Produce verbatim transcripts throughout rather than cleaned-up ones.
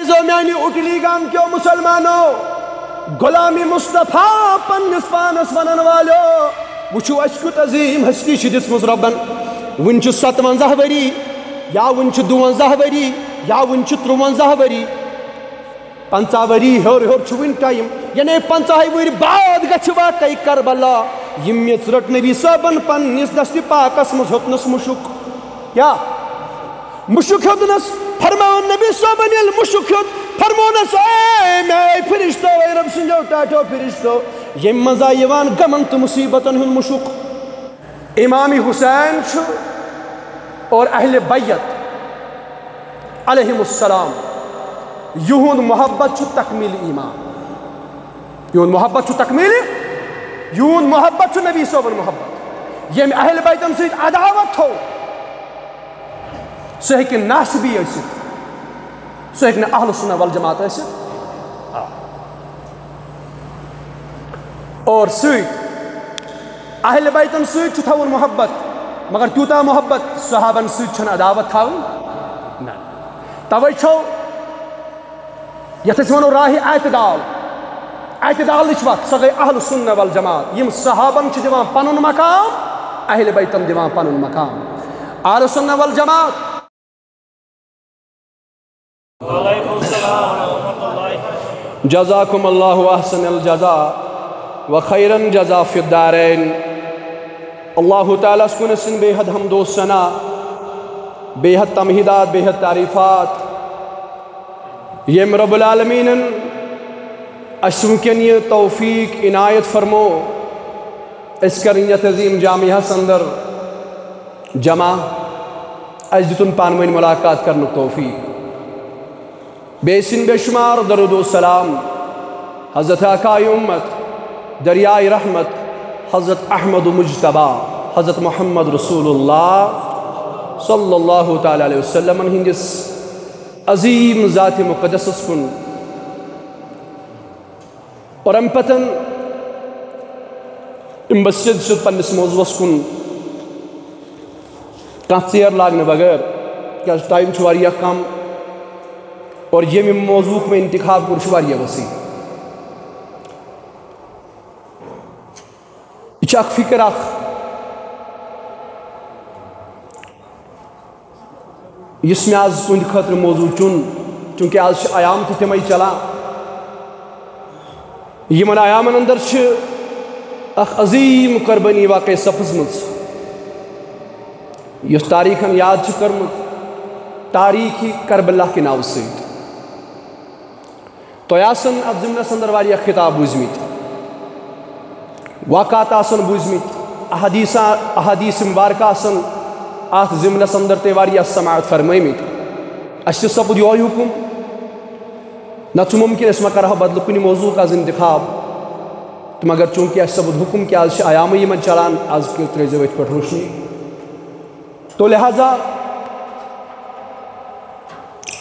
زو میانہِ اٹلی گام کیو مسلمانو، غلام مصطفیٰ پننِس پانس ونن والو، وٕچھِو، اسہِ کیُتھ عظیم ہستی چھِ دِژمٕژ رۄبن۔ وٕنہِ چھُ ستونزہ ؤری، یا وٕنہِ چھُ دُونزہ ؤری، یا وٕنہِ چھُ ترُونزہ ؤری۔ پنژاہ ؤری ہیوٚر ہیوٚر چھُ وٕنہِ ٹایم، یعنی پنژاہے ؤہرۍ بعد گژھِ واقعے کربلا۔ یہِ میٚژ رٔٹ نبی صٲبن پننِس دستِ پاکس منٛز، ہیوٚتنس مُشُک۔ کیٛاہ؟ مُشُک ہیوٚتنس۔ فرماوُن نبی صٲبن ییٚلہِ مُشُک ہیوٚت، فرمونس، اے میٛانہِ فرشتو، اے رۄب سٕنٛدیو ٹاٹھیو فرشتو، ییٚمہِ منٛز آ یِوان غمن تہٕ مُصیبتن ہُنٛد مُشُک۔ امام حسین چھُ اور اہل بیت علیہم السلام، یِہُنٛد محبت چھُ تکمیل ایمان۔ یِہُنٛد محبت چھُ تکمیل، یِہُنٛد محبت چھُ نبی صٲبُن محبت۔ ییٚمۍ اہل بیتن سۭتۍ عداوت تھوٚو، سُہ ہیٚکہِ ناصبی ٲسِتھ، سُہ ہیٚکہِ نہٕ اہل سنہ والجماعت ٲسِتھ۔ آ۔ اور سۭتۍ اہل بیتن سۭتۍ چھُ تھاوُن محبت، مگر تیوٗتاہ محبت صحابن سۭتۍ چھَنہٕ عداوت تھاوٕنۍ۔ نہ۔ توے چھو یتھ أسۍ ونو راہ اعتدال، اعتدالٕچ وتھ، سۄ گٔے اہل سنہ والجماعت۔ یِم صحابن چھِ دِوان پنُن مقام، اہل بیتن دِوان پنُن مقام۔ اہل سنہ والجماعت۔ وعلیکم السلام ورحمۃ اللہ۔ جزاکم اللہ احسن الجزا و خیرن جزا فی الدارین۔ اللہ تعالیٰ ہس کُن ٲسِن بے حد حمد و ثنا، بے حد تمہیدات، بے حد تعریفات۔ ییٚمۍ رب العالمیٖنن اَسہِ وٕنکیٚن یہِ توفیٖق عنایت فرمو، أسۍ کرٕنۍ یَتھ عظیٖم جامعہس اندر جمع، اَسہِ دیُتُن پانہٕ ؤنۍ ملاقات کرنُک توفیٖق۔ بیٚیہِ سٕنٛدۍ بے شمار درود و سلام حضرت آقائے امت، دریائے رحمت، حضرت احمد مجتبیٰ، حضرت محمد رسول اللہ صلی اللہ تعالیٰ علیہ وسلمن ہٕنٛدِس عظیٖم ذاتِ مقدسس کُن۔ اور امہِ پتن امہِ مٔزیٖد چھُ پننِس موضوعس کُن کانٛہہ ژیر لاگنہٕ بغٲر، تِکیازِ ٹایم چھُ واریاہ کم اور ییٚمہِ موضوعُک مےٚ انتخاب کوٚر، چھُ واریاہ وسیع۔ یہِ چھِ اکھ فکر اکھ، یُس مےٚ آز تُہنٛدِ خٲطرٕ موضوع چُن، چونکہ آز چھِ ایام تہِ تِمے چلان۔ یِمن ایامن اندر چھِ اکھ عظیٖم قربٲنی واقع سپٕزمٕژ، یۄس تاریخن یاد چھِ کٔرمٕژ تاریخ کربلا کہِ ناوٕ سۭتۍ۔ تۄہہِ آسن اتھ ضمنس اندر واریاہ خطاب بوٗزمٕتۍ، واقعات آسن بوٗزمٕتۍ، احادیث، احادیث مبارکہ آسن اتھ ضمنس اندر تۄہہِ واریاہ سماعت فرمٲومٕتۍ۔ اسہِ تہِ سپُد یِہوٚے حُکم، نتہٕ چھُ مُمکِن أسۍ ما کرہو بدلہٕ کُنہِ موضوعُک از انتخاب۔ تہٕ مگر چوٗنٛکہِ اسہِ سپُد حُکم کہِ از چھِ ایامٕے یِمن چلان، از کیٛاہ ترٲیزیو أتھۍ پٮ۪ٹھ روشنی۔ تو لہذا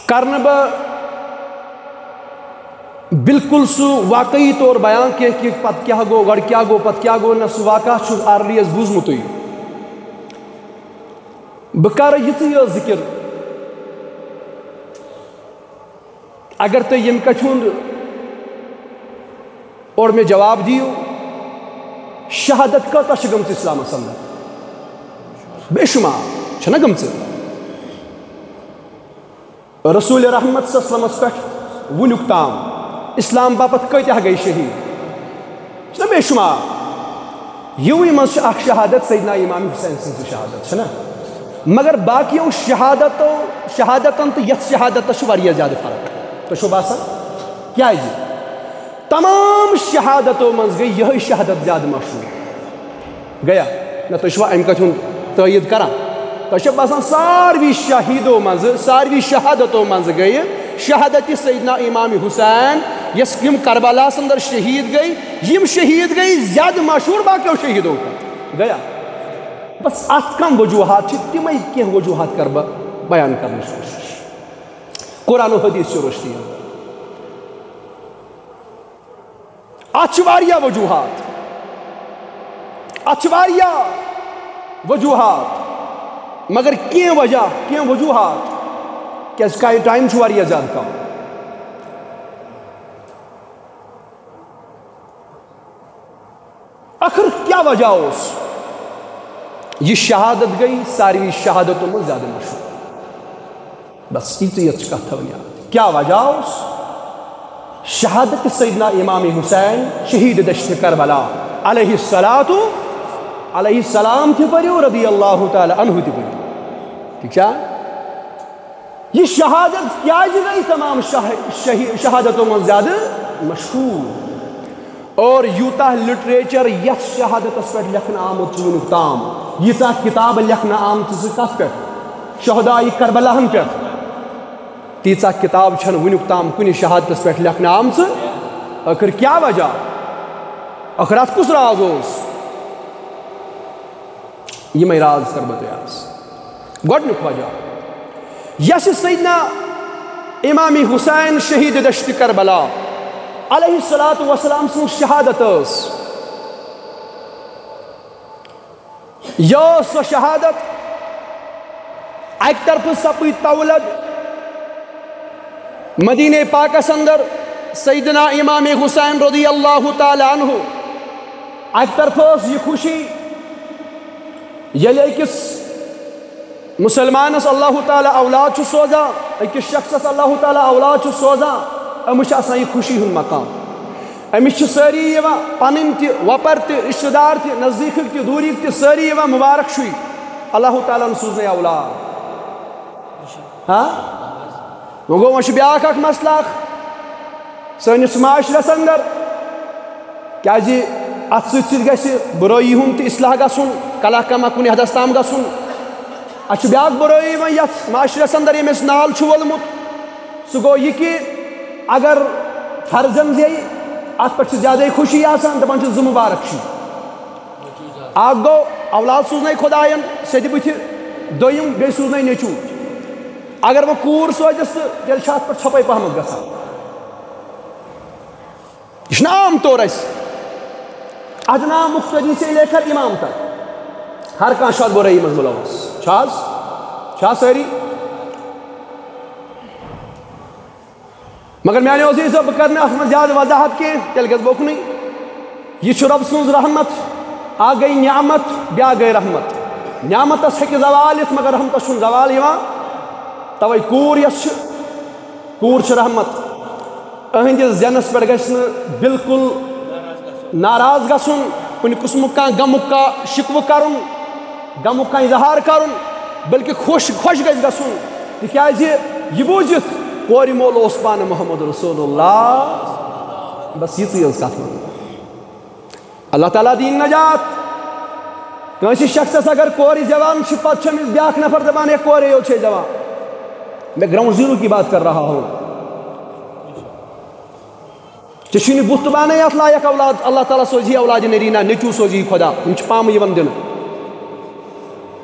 کرنہٕ بہٕ بالکل سُہ واقعی طور بیان کینٛہہ کہِ پتہٕ کیٛاہ گوٚو، گۄڈٕ کیٛاہ گوٚو، پتہٕ کیٛاہ گوٚو نہٕ، سُہ واقعہ چھُ already اَسہِ بوٗزمُتُے۔ بہٕ کرٕ یِژٕے یٲژ ذِکِر۔ اگر تُہۍ ییٚمہِ کتھِ ہُنٛد اورٕ مےٚ جواب دِیِو، شہادت کۭژاہ چھِ گٔمٕژ اسلامس اندر؟ بے شمار چھَنہ گٔمژٕ۔ رسول رحمت صلی اللہ علیہ وسلمس پٮ۪ٹھ وُنیُک تام اسلام باپتھ کۭتیاہ گٔے شہیٖد؟ چھِنہ بے شمار۔ یِموٕے منٛز چھِ اکھ شہادت سیدنا امام حسین سٕنٛز شہادت، چھِنہ؟ مگر باقیو شہادتو، شہادتن تہٕ یتھ شہادتس چھِ واریاہ زیادٕ فرق۔ تۄہہِ چھو باسان؟ کیازِ؟ تمام شہادتو منٛز گٔے یِہوٚے شہادت زیادٕ مشہوٗر۔ گٔیا؟ نہ، تُہۍ چھِوا امہِ کتھِ ہُنٛد تٲیید کران؟ تۄہہِ چھا باسان ساروی شہیدو منٛزٕ، ساروی شہادتو منٛزٕ گٔیہِ شہادت سیدنا امام حسین، یۄس یِم کربلاہس اندر شہیٖد گٔے، یِم شہیٖد گٔے زیادٕ مشہوٗر باقیو شہیٖدو کھۄتہٕ۔ گٔیا؟ بس اتھ کم وجوہات چھِ، تِمے کینٛہہ وجوہات کرٕ بہٕ بیان کرنٕچ کوٗشش۔ قرآن و حدیث چھِ روشنی اندر۔ اتھ چھِ واریاہ وجوہات، اتھ چھِ واریاہ وجوہات، مگر کینٛہہ وجہ، کینٛہہ وجوہات، کیازِ ٹایم، ٹایم چھُ واریاہ زیادٕ کم۔ آخر کیٛاہ وجہ اوس؟ یہِ شہادت گٔے ساروی شہادتو منٛز زیادٕ مشہوٗر۔ بس یِژٕے یٲژ چھِ کتھ تھاوٕنۍ یاد۔ کیٛاہ وجہ اوس؟ شہادت سیدنا امام حسین شہید دشت کربلا علیہ الصلوۃ، علیہ السلام تہِ پٔرِو، رضی اللہ تعالیٰ عنہ تہِ پٔرِو۔ ٹھیک چھا؟ یہِ شہادت کیٛازِ گٔے تمام شاہ-، شہی-، شہادتو منٛز زیادٕ مشہوٗر؟ اور یوٗتاہ لٹریچر یتھ شہادتس پٮ۪ٹھ لیکھنہٕ آمُت چھُ وُنیُک تام، ییٖژاہ کتابہٕ لیکھنہٕ آمژٕ چھِ کتھ پٮ۪ٹھ؟ شہداء کربلاہن پٮ۪ٹھ۔ تیٖژاہ کتاب چھنہٕ وُنیُک تام کُنہِ شہادتس پٮ۪ٹھ لیکھنہٕ آمژٕ۔ ٲخر کیٛاہ وجہ؟ ٲخر اتھ کُس راز اوس؟ یِمے راز کرٕ بہٕ تۄہہِ آز۔ گۄڈٕنیُک وجہ، یۄس یہِ سیدنا امام حسین شہید دشت کربلا علیہ الصلوۃ والسلام سٕنٛز شہادت ٲس، یہِ ٲس سۄ شہادت اکہِ طرفہٕ سپٕدۍ تولد مدینہ پاکس اندر سیدنا امام حسین رضی اللہ تعالیٰ عنہ، اکہِ طرفہٕ ٲس یہِ خوشی ییٚلہِ أکِس مسلمانس اللہ تعالیٰ اولاد چھُ سوزان، أکِس شخصس اللہ تعالیٰ اولاد چھُ سوزان، أمِس چھِ آسان یہِ خوشی ہُنٛد مقام۔ أمِس چھِ سٲری یِوان، پنٕنۍ تہِ، وۄپر تہِ، رشتہٕ دار تہِ، نزدیٖکھٕکۍ تہِ، دوٗریٖکۍ تہِ، سٲری یِوان مُبارک چھُے، اللہ تعالیٰ ہن سوٗزنے اولاد۔ ہاں؟ وۄنۍ گوٚو، وۄنۍ چھُ بیٛاکھ اکھ مسلہٕ اکھ۔ سٲنِس معاشرس اندر، کیازِ اتھ سۭتۍ سۭتۍ گژھِ بُرٲیی ہُنٛد تہِ اصلاح گژھُن، کلا کما کُنہِ حدس تام گژھُن۔ اسہِ چھُ بیٛاکھ بُرٲیی وۄنۍ یتھ معاشرس اندر، ییٚمۍ اسہِ نال چھُ وولمُت، سُہ گوٚو یہِ کہِ اگر فرزند زیٚیہِ، اتھ پٮ۪ٹھ چھِ زیادے خوشی آسان، دپان چھِ زٕ مُبارک چھِ۔ اکھ گوٚو اولاد سوٗزنے خداین سیٚدِ بٕتھِ، دوٚیِم بیٚیہِ سوٗزنے نیٚچوٗ۔ اگر وۄنۍ کوٗر سوزٮ۪س تہٕ تیٚلہِ چھِ اتھ پٮ۪ٹھ ژھۄپے پہمتھ گژھان۔ یہِ چھُنہٕ عام طور اَسہِ۔ ادنیٰ مقتدی سے لے کر امام تک ہر کانٛہہ چھُ اتھ بُرٲیی منٛز مُلوث۔ چھُ حظ؟ چھا سٲری؟ مگر میانیو عزیزو، بہٕ کرٕ نہٕ اتھ منٛز زیادٕ وضاحت کینٛہہ، تیٚلہِ گژھٕ بہٕ اُکنُے۔ یہِ چھُ رۄب سٕنٛز رحمت، اکھ گٔے نعمت، بیٛاکھ گٔے رحمت۔ نعمتس ہیٚکہِ زوال یِتھ، مگر رحمتس چھُنہٕ زوال یِوان۔ توے کوٗر یۄس چھِ، کوٗر چھِ رحمت۔ أہنٛدِس زینس پٮ۪ٹھ گژھِ نہٕ بالکل ناراض گژھُن، کُنہِ قٕسمُک کانٛہہ غمُک کانٛہہ شِکوٕ کرُن، غمُک کانٛہہ اظہار کرُن، بلکہِ خۄش خۄش گژھِ گژھُن، تِکیازِ یہِ بوٗزِتھ کورِ مول اوس پانہٕ محمد رسول اللہ۔ بس یِژٕے یٲژ کتھ ونہٕ۔ اللہ تعالیٰ دِیِن نجات۔ کٲنٛسہِ شخصس اگر کورِ زیوان چھِ، پتہٕ چھُ أمِس بیٛاکھ نفر دپان، "ہے، کورے یوت چھے زیوان، میں گراؤنڈ زیرو کی بات کر رہا ہوں۔" ژےٚ چھُے نہٕ بُتھ تہٕ پانے اتھ لایق اولاد، اللہ تعالیٰ سوزی اولاد نریٖنا، نیٚچوٗ سوزی خدا، یِم چھِ پامہٕ یِوان دِنہٕ۔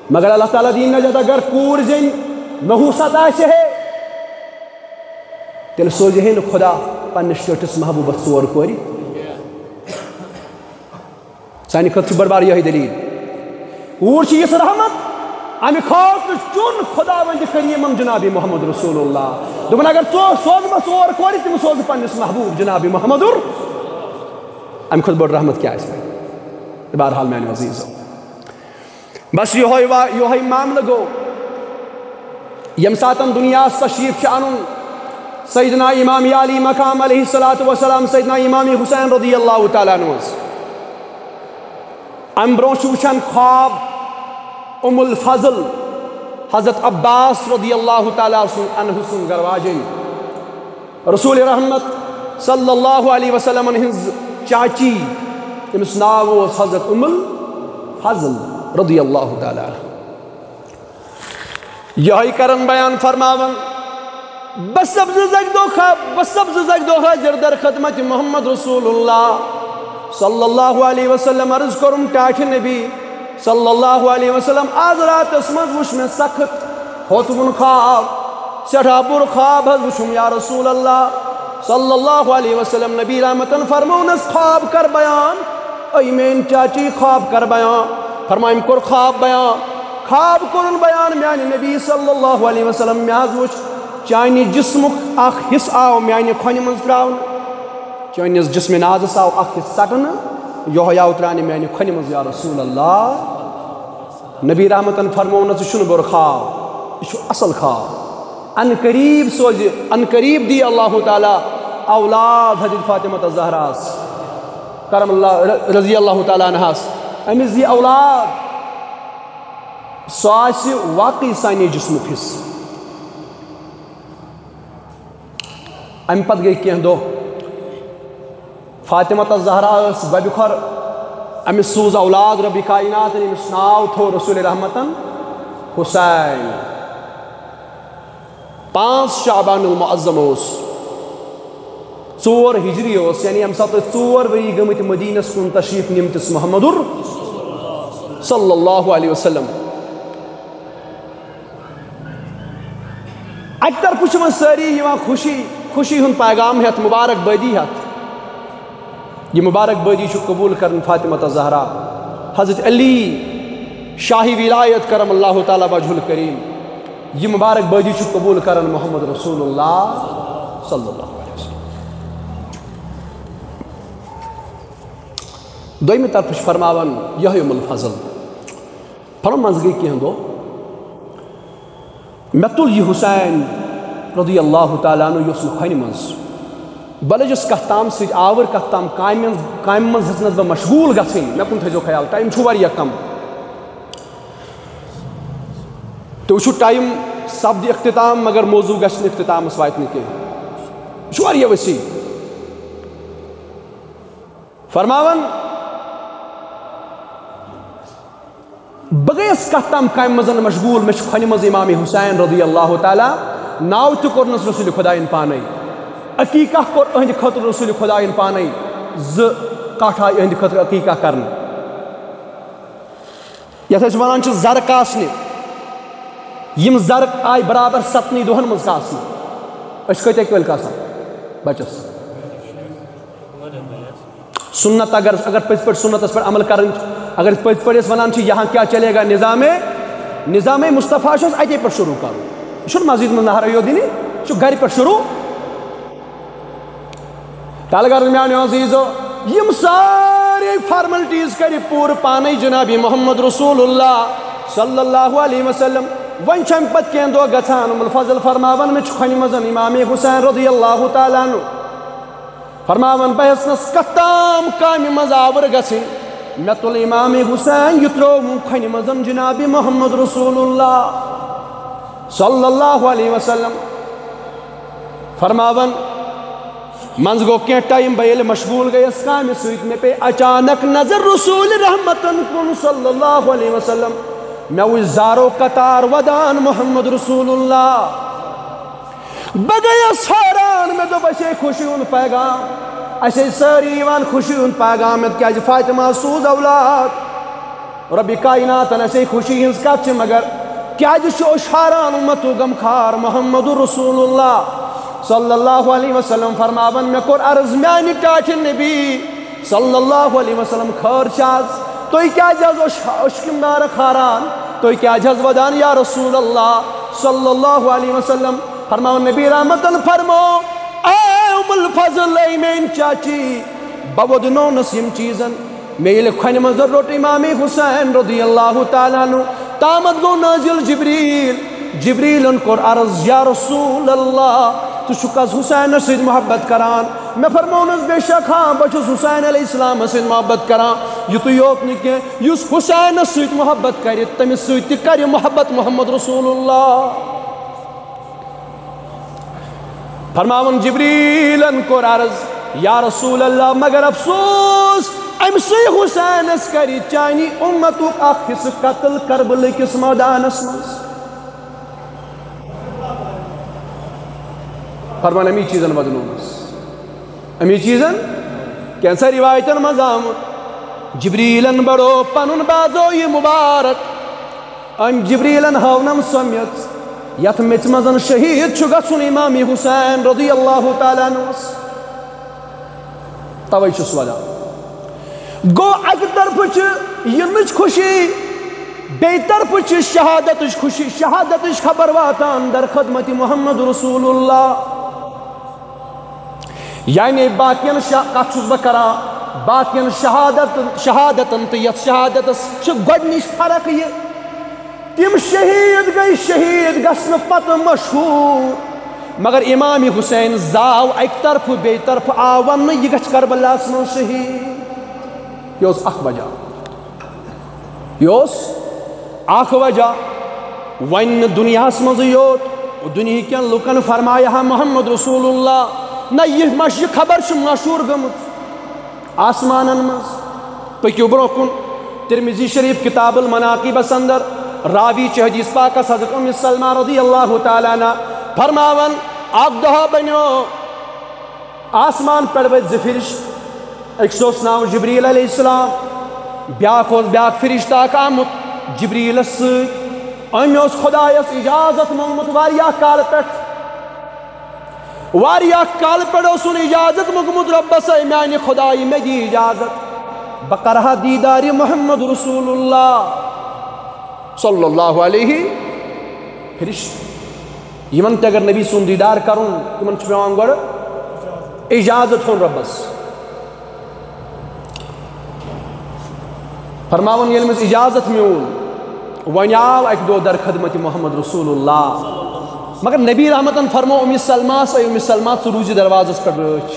مگر اللہ تعالیٰ دِیِن نجات، اگر کوٗر زینہِ، نحوست آسہِ ہے، تیٚلہِ سوزِ ہے نہٕ خدا پننِس ٹٲٹھِس محبوٗبس ژور کورِ۔ سانہِ خٲطرٕ چھِ بٔڑ بار یِہوٚے دٔلیٖل۔ کوٗر چھِ یِژھ رحمت، اَمہِ خٲطرٕ چُن خۄداوندِ کریٖمن جناب محمد رسول اللہ۔ دوٚپُن، اگر ژٕ سوزٕ بہٕ ژور کورِ، تِم سوزٕ پننِس محبوٗب جناب محمد۔ اَمہِ کھۄتہٕ بٔڑ رحمت کیٛاہ آسہِ وۄنۍ؟ بہرحال میٛانیو عزیٖزو، بس یِہوٚے وا-، یِہوٚے معاملہٕ گوٚو۔ ییٚمہِ ساتَن دُنیاہَس تشریٖف چھُ اَنُن سیدنا امام علی مقام علیہ الصلوۃ والسلام، سیدنا امام حسین رضی اللہ تعالیٰ عنہ ہَس۔ اَمہِ برونٛہہ چھُ وٕچھان خواب ام الفضل حضرت عباس رضی اللہ تعالیٰ عنہ سُنٛد گرواجِنۍ۔ رسول رحمت صلی اللہ علیہ وسلمن ہٕنٛز چاچی، تٔمِس ناو اوس حضرت ام الفضل رضی اللہ تعالیٰ عنہ۔ یِہوٚے کرن بیان فرماوان، بہٕ سپزٕ زکہِ دۄہ خا-، بہٕ سپزٕ زکہِ دۄہ حٲضِر در خدمت محمد رسول اللہ صلی اللہ علیہ وسلم۔ عرض کوٚرُم، ٹاٹھہِ نبی صلی اللہ علیہ وسلم، آز راتس منٛز وُچھ مےٚ سخت ہوژوُن خواب، سٮ۪ٹھاہ بُرٕ خواب حظ وُچھُم یا رسول اللہ صلی اللہ علیہ وسلم۔ نبی رحمتن فرموونس، خواب کر بیان۔ اے میٲنۍ چاچی، خواب کر بیان۔ فرمٲوِم، کوٚر خواب بیان۔ خواب کوٚرُن بیان میانہِ نبی صلی اللہ علیہ وسلم، مےٚ حظ وُچھ چانہِ جسمُک اکھ حصہٕ آو میانہِ کھۄنہِ منٛز تراونہٕ، چٲنِس جسمِ نازس آو اکھ حصہٕ ژٹنہٕ۔ یہوے آو ترٛاونہِ میانہِ کھۄنہِ منٛز، یا رسول اللہ۔ نبی رحمتن فرموونس، یہِ چھُنہٕ بُرٕ خواب، یہِ چھُ اصل خواب۔ ان قریب سوزِ، ان قریب دی اللہ تعالیٰ اولاد حضرت فاطمہ الزہراس کرم اللہ، رضی اللہ تعالیٰ عنہاس۔ أمِس دی اولاد، سُہ آسہِ واقعی سانہِ جسمُک حصہٕ۔ امہِ پتہٕ گٔے کینٛہہ دۄہ۔ فاطمہ الزہرا ٲس ببہِ خۄر، أمِس سوٗز اولاد رۄبِ کائناتن، ییٚمِس ناو تھوٚو رسول رحمتن حسین۔ پانٛژھ شعبان المعظم اوس، ژور ہجری اوس، یعنی ییٚمہِ ساتہٕ ٲسۍ ژور ؤری گٔمٕتۍ مدینس کُن تشریف نِمتِس محمد صلی اللہ علیہ وسلم۔ اَکہِ طرفہٕ چھِ وۄنۍ سٲری یِوان خوشی، خوشی ہُنٛد پیغام ہٮ۪تھ، مبارک بٲدی ہٮ۪تھ۔ یہِ مبارک بٲدی چھُ قبوٗل کران فاطمہ الزہرا، حضرت علی شاہی ولایت کرم اللہ تعالیٰ وجہ الکریم۔ یہِ مبارک بٲدی چھُ قبوٗل کران محمد رسول اللہ صلی اللہ علیہ وسلم۔ دوٚیمہِ طرفہٕ چھُ فرماوان یہوے ام الفضل۔ پھر منٛزٕ گٔے کینٛہہ دۄہ، مےٚ تُل یہِ حسین رضی اللہ تعالیٰ عنہ، یہِ اوس نہٕ کھۄنہِ منٛز۔ بہٕ لٔجِس کتھ تام سۭتۍ آوُر، کتھ تام کامہِ منٛز، کامہِ منٛز ہیٚژنس بہٕ مشغوٗل گژھٕنۍ۔ مےٚ کُن تھٲیزیو خیال، ٹایم چھُ واریاہ کم۔ تُہۍ وٕچھِو، ٹایم سپدِ اختتام، مگر موضوع گژھِ نہٕ اختتامس واتنہٕ کینٛہہ۔ یہِ چھُ واریاہ وسیع۔ فرماوان، بہٕ گٔیَس کتھ تام کامہِ منٛز مشغوٗل، مےٚ چھُ کھۄنہِ منٛز امام حسین رضی اللہ تعالیٰ، ناو تہِ کوٚرنَس رسول خدایَن پانے، عقیٖقہ کوٚر أہنٛدِ خٲطرٕ رسول خدایَن پانے، زٕ کٹھ آے أہنٛدِ خٲطرٕ عقیٖقہ کرنہٕ۔ یَتھ أسۍ وَنان چھِ زَرٕ کاسنہِ، یِم زَرٕ آے برابر ستنٕے دۄہَن منٛز کاسنہٕ۔ أسۍ کۭتیٛاہ کٲلۍ کاسان بَچَس؟ سنت، اگر، اگر پٔزۍ پٲٹھۍ سنتس پٮ۪ٹھ عمل کرٕنۍ، اگر پٔزۍ پٲٹھۍ أسۍ وَنان چھِ، یہاں کیا چلے گا، نظام، نظام مصطفیٰ چھُ اَسہِ اَتے پٮ۪ٹھ شروٗع کَرُن۔ یہِ چھُنہٕ مسجد منٛز نعرہ یوت دِنہِ، یہِ چھُ گرِ پٮ۪ٹھ شروٗع۔ تَلہٕ غرض میٛانیو عزیٖزو، یِم سارے formalities کَرِ پوٗرٕ پانے جناب محمد رسول اللہ صلی اللہ علیہ وسلم۔ وۄنۍ چھِ اَمہِ پتہٕ کینٛہہ دۄہ گژھان، ام الفضل فرماوان، مےٚ چھُ کھۄنہِ منٛز امام حسین رضی اللہ تعالیٰ عنہ۔ فرماوان، بہٕ ہیٚژنَس کتھ تام کامہِ منٛز آوُر گژھٕنۍ۔ مےٚ تُل امام حسین، یہِ ترٛووُم کھۄنہِ منٛز جناب محمد رسول اللہ صلی اللہ علیہ وسلم۔ فرماوان، منٛزٕ گوٚو کینٛہہ ٹایم، بہٕ ییٚلہِ مشغوٗل گٔیَس کامہِ سۭتۍ، مےٚ پیٚیہِ اچانک نظر رسول رحمتن کُن صلی اللہ علیہ وسلم۔ مےٚ وٕچھ زارو قطار ودان محمد رسول اللہ۔ بہٕ گٔیَس حٲران، مےٚ دوٚپ، اَسے خوشی ہُنٛد پیغام، اَسے سٲری یِوان خوشی ہُنٛد پیغام، مےٚ کیٛازِ فاطمہ سوٗز اولاد؟ رۄبِ کائناتن، اَسے خوشی ہٕنٛز کَتھ چھِ، مگر کیٛازِ چھُ أسۍ حٲران اُمتُک غمخار محمد رسول اللہ صلی اللہ علیہ وسلم؟ فرماوان، مےٚ کوٚر عرض، میٛانہِ ٹاٹھہِ نبی صلی اللہ علیہ وسلم، خٲر چھِ حظ؟ تُہۍ کیٛازِ حظ اوس عشقم دارٕ کھاران؟ تُہۍ کیٛازِ حظ ودان یا رسول اللہ صلی اللہ علیہ وسلم؟ فرماو نبی رحمتن فرمو، اے ام الفضل، اے میٲنۍ چاچی، بہٕ ودنونس یِم چیٖزن۔ مےٚ ییٚلہِ کھۄنہِ منٛز روٚٹ امام حسین رضی اللہ تعالیٰ عنہ، تامتھ گوٚو نازل جبریل۔ جبریلن کوٚر عرض، یا رسول اللہ، ژٕ چھُکھ حظ حسینس سۭتۍ محبت کران؟ مےٚ فرمونس، بے شک ہاں، بہٕ چھُس حسین علیہ السلامس سۭتۍ محبت کران۔ یُتُے یوت نہٕ کینٛہہ، یُس حسینس سۭتۍ محبت کرِ، تٔمِس سۭتۍ تہِ کرِ محبت محمد رسول اللہ۔ فرماوان جبریلن کوٚر عرض، یا رسول اللہ، مگر افسوس، أمۍ سٕے حسینس کرِ چانہِ اُمتُک اکھ حصہٕ قتل کربلہٕ کِس مٲدانس منٛز۔ فرمان امی چیزن ودنومس۔ امی چیزن کینٛژھن روایتن منٛز آمُت، جبریلن بڑو پنُن بازو یہِ مبارک۔ أمۍ جبریلن ہٲونم سۄ میٚژ، یتھ میٚژِ منٛز شہید چھُ گژھُن امام حسین رضی اللہ تعالیٰ عنہس۔ توے چھُس ودان۔ گوٚو، اکہِ طرفہٕ چھِ یِنٕچ خوشی، بیٚیہِ طرفہٕ چھِ شہادتٕچ خوشی، شہادتٕچ خبر واتان در خدمت محمد رسول اللہ۔ یعنی باقین شا-، کتھ چھُس بہٕ کران، باقین شہادت، شہادتن تہٕ یتھ شہادتس چھِ گۄڈنِچ فرق یہِ، تِم شہیٖد گٔے شہیٖد گژھنہٕ پتہٕ مشہوٗر، مگر امام حسین زاو اکہِ طرفہٕ، بیٚیہِ طرفہٕ آو وننہٕ، یہِ گژھِ کربلاہس منٛز شہیٖد۔ یہِ اوس اکھ وجہ، یہِ اوس اکھ وجہ۔ وۄنۍ نہٕ دُنیاہس منٛزٕے یوت، دُنہیٖکٮ۪ن لُکن فرمایہِ ہا محمد رسول اللہ، نہ، یہِ مش-، یہِ خبر چھِ مشہوٗر گٔمٕژ آسمانن منٛز۔ پٔکِو برونٛہہ کُن، ترمذی شریف کتاب المناقبس اندر راوی چھِ حدیث پاکس حضرت ام سلمہ رضی اللہ تعالیٰ عنہ فرماوان، اکھ دۄہ بنیو آسمان پٮ۪ٹھ ؤتھۍ زٕ فرشتہٕ، أکِس اوس ناو جبریل علیہ السلام، بیٛاکھ اوس بیٛاکھ فرشتہٕ اکھ آمُت جبریلس سۭتۍ۔ أمۍ اوس خدایس اجازت منٛگمُت واریاہ کالہٕ پٮ۪ٹھ، واریاہ کالہٕ پٮ۪ٹھ اوسُن اجازت منٛگمُت رۄبس، اے میانہِ خدایہِ، مےٚ دِ اجازت، بہٕ کرٕ ہا دیٖدارِ محمد رسول اللہ صلی اللہ علیہ۔ فرشتہٕ یِمن تہِ اگر نبی سُنٛد دیٖدار کرُن، تِمن چھُ پٮ۪وان گۄڈٕ اجازت ہیوٚن رۄبس۔ فرماوان ییٚلہِ أمِس اجازت میوٗل، وۄنۍ آو اکہِ دۄہ در خدمت محمد رسول اللہ۔ مگر نبی رحمتن فرمو أمِس سلماہس، اے أمِس سلمہ، ژٕ روٗزِ دروازس پٮ۪ٹھ رٲچھ۔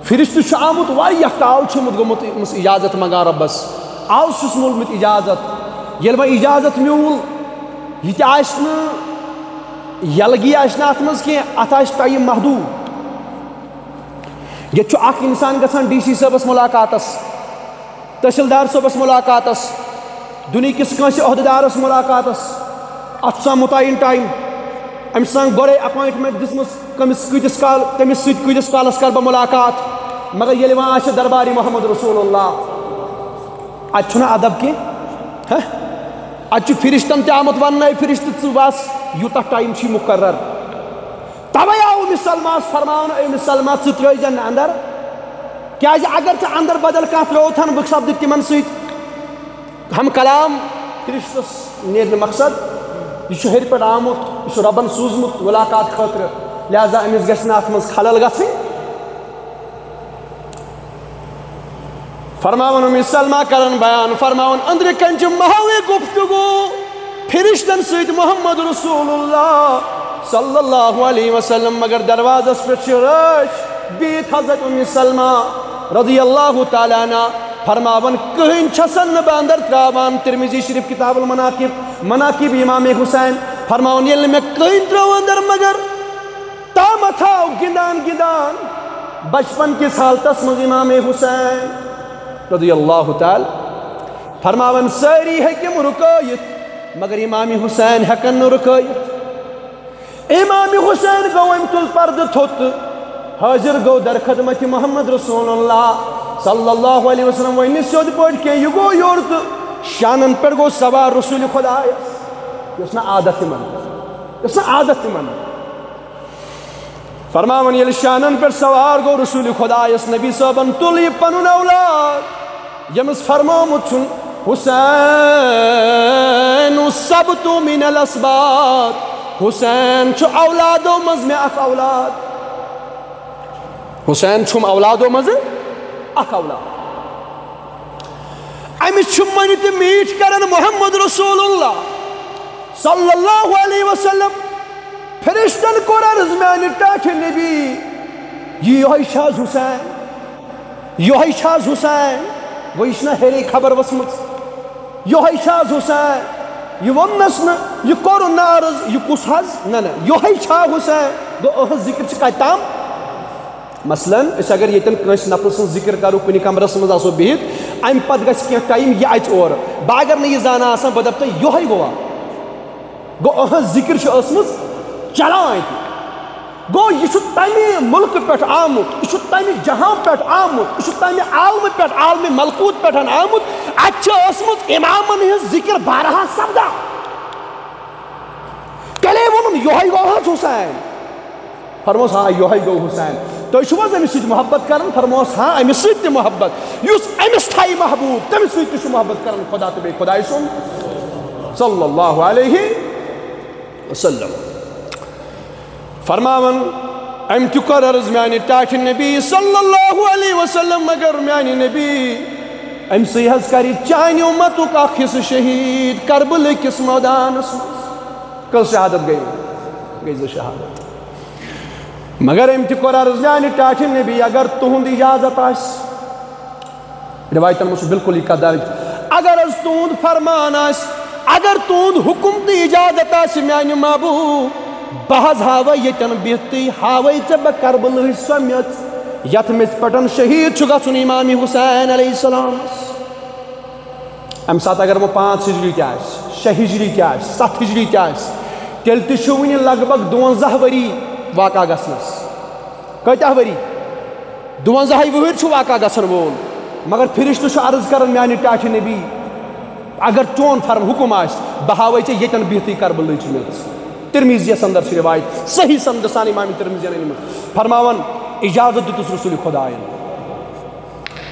فرشتہٕ چھُ آمُت، واریاہ کال چھُ آمُت گوٚمُت أمِس اجازت منٛگان رۄبس، آز چھُس مولمُت اجازت۔ ییٚلہِ وۄنۍ اجازت میوٗل، یہِ تہِ آسہِ نہٕ، یلگی آسہِ نہٕ اتھ منٛز کینٛہہ، اتھ آسہِ ٹایم محدوٗد۔ ییٚتہِ چھُ اکھ انسان گژھان ڈی سی صٲبس ملاقاتس، تحصیلدار صٲبس ملاقاتس، دُنیہکِس کٲنٛسہِ عہدٕدارس ملاقاتس، اتھ چھُ آسان مُتعین ٹایم۔ أمِس چھِ آسان گۄڈے اپوینٹمنٹ دِژمٕژ، کٔمِس کۭتِس کال، کٔمِس سۭتۍ کۭتِس کالس کرٕ بہٕ ملاقات۔ مگر ییٚلہِ وۄنۍ آسہِ دربارِ محمد رسول اللہ، اتہِ چھُنہٕ ادب کینٛہہ۔ ہہ؟ اتہِ چھُ فرشتن تہِ آمُت وننہٕ، اے فرشتہٕ، ژٕ وس، یوٗتاہ ٹایم چھُے مُقرر۔ توے آو أمِس سلماہس فرماونہٕ، أمِس سلمہ، ژٕ ترٲوزٮ۪ن نہٕ اندر، کیازِ اگر ژٕ اندر بدل کانٛہہ ترٲوتھن، بہٕ سپدٕ تِمن سۭتۍ ہم کلام۔ فرشتس نیرِ نہٕ مقصد، یہِ چھُ ہیٚرِ پٮ۪ٹھ آمُت، یہِ چھُ رۄبن سوٗزمُت ملاقات خٲطرٕ، لہذا أمِس گژھِ نہٕ اتھ منٛز خلل گژھٕنۍ۔ فرماوان أمِس سلمہ کران بیان، فرماوان أنٛدرٕ کنہِ چھِ محوِ گفتگو فرشتن سۭتۍ محمد رسول اللہ صلی اللہ علیہ وسلم، مگر دروازس پٮ۪ٹھ چھِ رٲچھ بِہِتھ حضرت ام سلمہ رضی اللہ تعالیٰ عنہ۔ فرماوان کٕہٕنۍ چھسن نہٕ بہٕ اندر تراوان۔ ترمذی شریف کتاب المناقب، مناقب امام حسین۔ فرماوان ییٚلہِ نہٕ مےٚ کٕہٕنۍ ترٲو اندر مگر تامتھ آو گِنٛدان گِنٛدان بچپن کِس حالتس منٛز امام حسین رضی اللہ تعالیٰ۔ فرماوان سٲری ہیٚکِم رُکٲیِتھ، مگر امام حسین ہٮ۪کن نہٕ رُکٲیِتھ۔ امام حسین گوٚو، أمۍ تُل پردٕ تھوٚد تہٕ حٲضِر گوٚو در خدمت محمد رسول اللہ صلی اللہ علیہ وسلم۔ وۄنۍ نہٕ سیوٚد پٲٹھۍ کینٛہہ، یہِ گوٚو یورٕ تہٕ شانن پٮ۪ٹھ گوٚو سوار رسول خدایس۔ یہِ اوس نہٕ عادت یِمن، یہِ اوس نہٕ عادت یِمن۔ فرماوان ییٚلہِ شانن پٮ۪ٹھ سوار گوٚو رسول خدایس، نبی صٲبن تُل یہِ پنُن اولاد، ییٚمِس فرمومُت چھُن، حسین سبط من الاسباط، حسین چھُ اولادو منٛز مےٚ اکھ اولاد۔ حسین چھُم اولادو منٛزٕ اکھ اولاد۔ أمِس چھُ مۄنہِ تہِ میٖٹھۍ کران محمد رسول اللہ صلی اللہ علیہ وسلم۔ فرشتن کوٚر عرض، میانہِ ٹاٹھہِ نبی، یہِ یِہوٚے چھا حظ حسین؟ یِہوٚے چھا حظ حسین؟ گوٚو، یہِ چھِنہ ہیٚرے خبر ؤژھمٕژ۔ یِہوٚے چھا حظ حسین؟ یہِ ووٚننس نہٕ، یہِ کوٚرُن نہٕ عرض، یہِ کُس حظ؟ نہ، نہ، یِہوٚے چھا حسین؟ گوٚو، أہنٛز ذِکر چھِ کتہِ تام؟ مثلاً، أسۍ اگر ییٚتٮ۪ن کٲنٛسہِ نفرٕ سٕنٛز ذِکر کرو، کُنہِ کمرس منٛز آسو بِہِتھ، امہِ پتہٕ گژھِ کینٛہہ ٹایم، یہِ اژِ اورٕ۔ بہٕ اگر نہٕ یہِ زانان آسان، بہٕ دپہٕ تۄہہِ، یِہوٚے گوٚوا؟ گوٚو، أہنٛز ذِکر چھِ ٲسمٕژ چلان اَتہِ۔ گوٚو، یہِ چھُ تَمہِ مُلکہٕ پٮ۪ٹھ آمُت، یہِ چھُ تَمہِ جہان پٮ۪ٹھ آمُت، یہِ چھُ تَمہِ عالمہٕ پٮ۪ٹھ، عالمِ ملکوٗت پٮ۪ٹھ آمُت۔ اَتہِ چھِ ٲسمٕژ اِمامَن ہٕنٛز ذِکر بارہا سپدان۔ تیٚلے ووٚنُن، یِہوٚے گوٚو حظ حسین۔ فرموس، ہاں، یِہوٚے گوٚو حسین۔ تُہۍ چھِو حظ أمِس سۭتۍ محبت کران؟ فرموس، ہاں، أمِس سۭتۍ تہِ محبت۔ یُس أمِس تھایہِ محبوب، تٔمِس سۭتۍ تہِ چھُ محبت کران خدا تہٕ بیٚیہِ خدایہِ سُنٛد۔ صلی اللہ علیہ وسلم۔ فرماوان، أمۍ تہِ کوٚر عرض میانہِ ٹاٹھہِ نبی صلی اللہ علیہ وسلم، مگر میانہِ نبی، أمۍ سٕے حظ کرِ چانہِ اُمتُک اکھ حصہٕ شہید کربلہٕ کِس مٲدانس منٛز۔ کٔژ شہادت گٔے؟ گٔے زٕ شہادت۔ مگر أمۍ تہِ کوٚر عرض میانہِ ٹاٹھہِ نبی، اگر تُہُنٛد اجازت آسہِ، روایتن منٛز چھُ بالکل یہِ کتھ درج۔ اگر حظ تُہُنٛد فرمان آسہِ، اگر تُہُنٛد حُکُم تہٕ اجازت آسہِ میانہِ محبوب، بہٕ حظ ہاوے ییٚتٮ۪ن بِہتٕے، ہاوے ژےٚ بہٕ کربلہٕچ سۄ میٚژ، یتھ میٚژِ پٮ۪ٹھ شہید چھُ گژھُن امام حسین علیہ السلام۔ امہِ ساتہٕ اگر وۄنۍ پانٛژھ ہجری تہِ آسہِ، شےٚ ہجری تہِ آسہِ، ستھ ہجری تہِ آسہِ، تیٚلہِ تہِ چھُ وُنہِ لگ بگ دُوَنزاہ ؤری واقعہ گژھنس۔ کۭتیاہ ؤری؟ دُوَنزاہے وُہٕرۍ چھُ واقعہ گژھن وول۔ مگر فرشتہٕ چھُ عرض کران، میانہِ ٹاٹھہِ نبی، اگر چون فرم حُکُم آسہِ، بہٕ ہاوے ژےٚ ییٚتٮ۪ن بِہتٕے کربلٕچ میٚژ۔ ترمذیَس اندر چھِ روایت، صحیح سند سان امام ترمذیَن أنۍ مٕژ۔ فرماوان، اجازت دیُتُس رسول خدایَن۔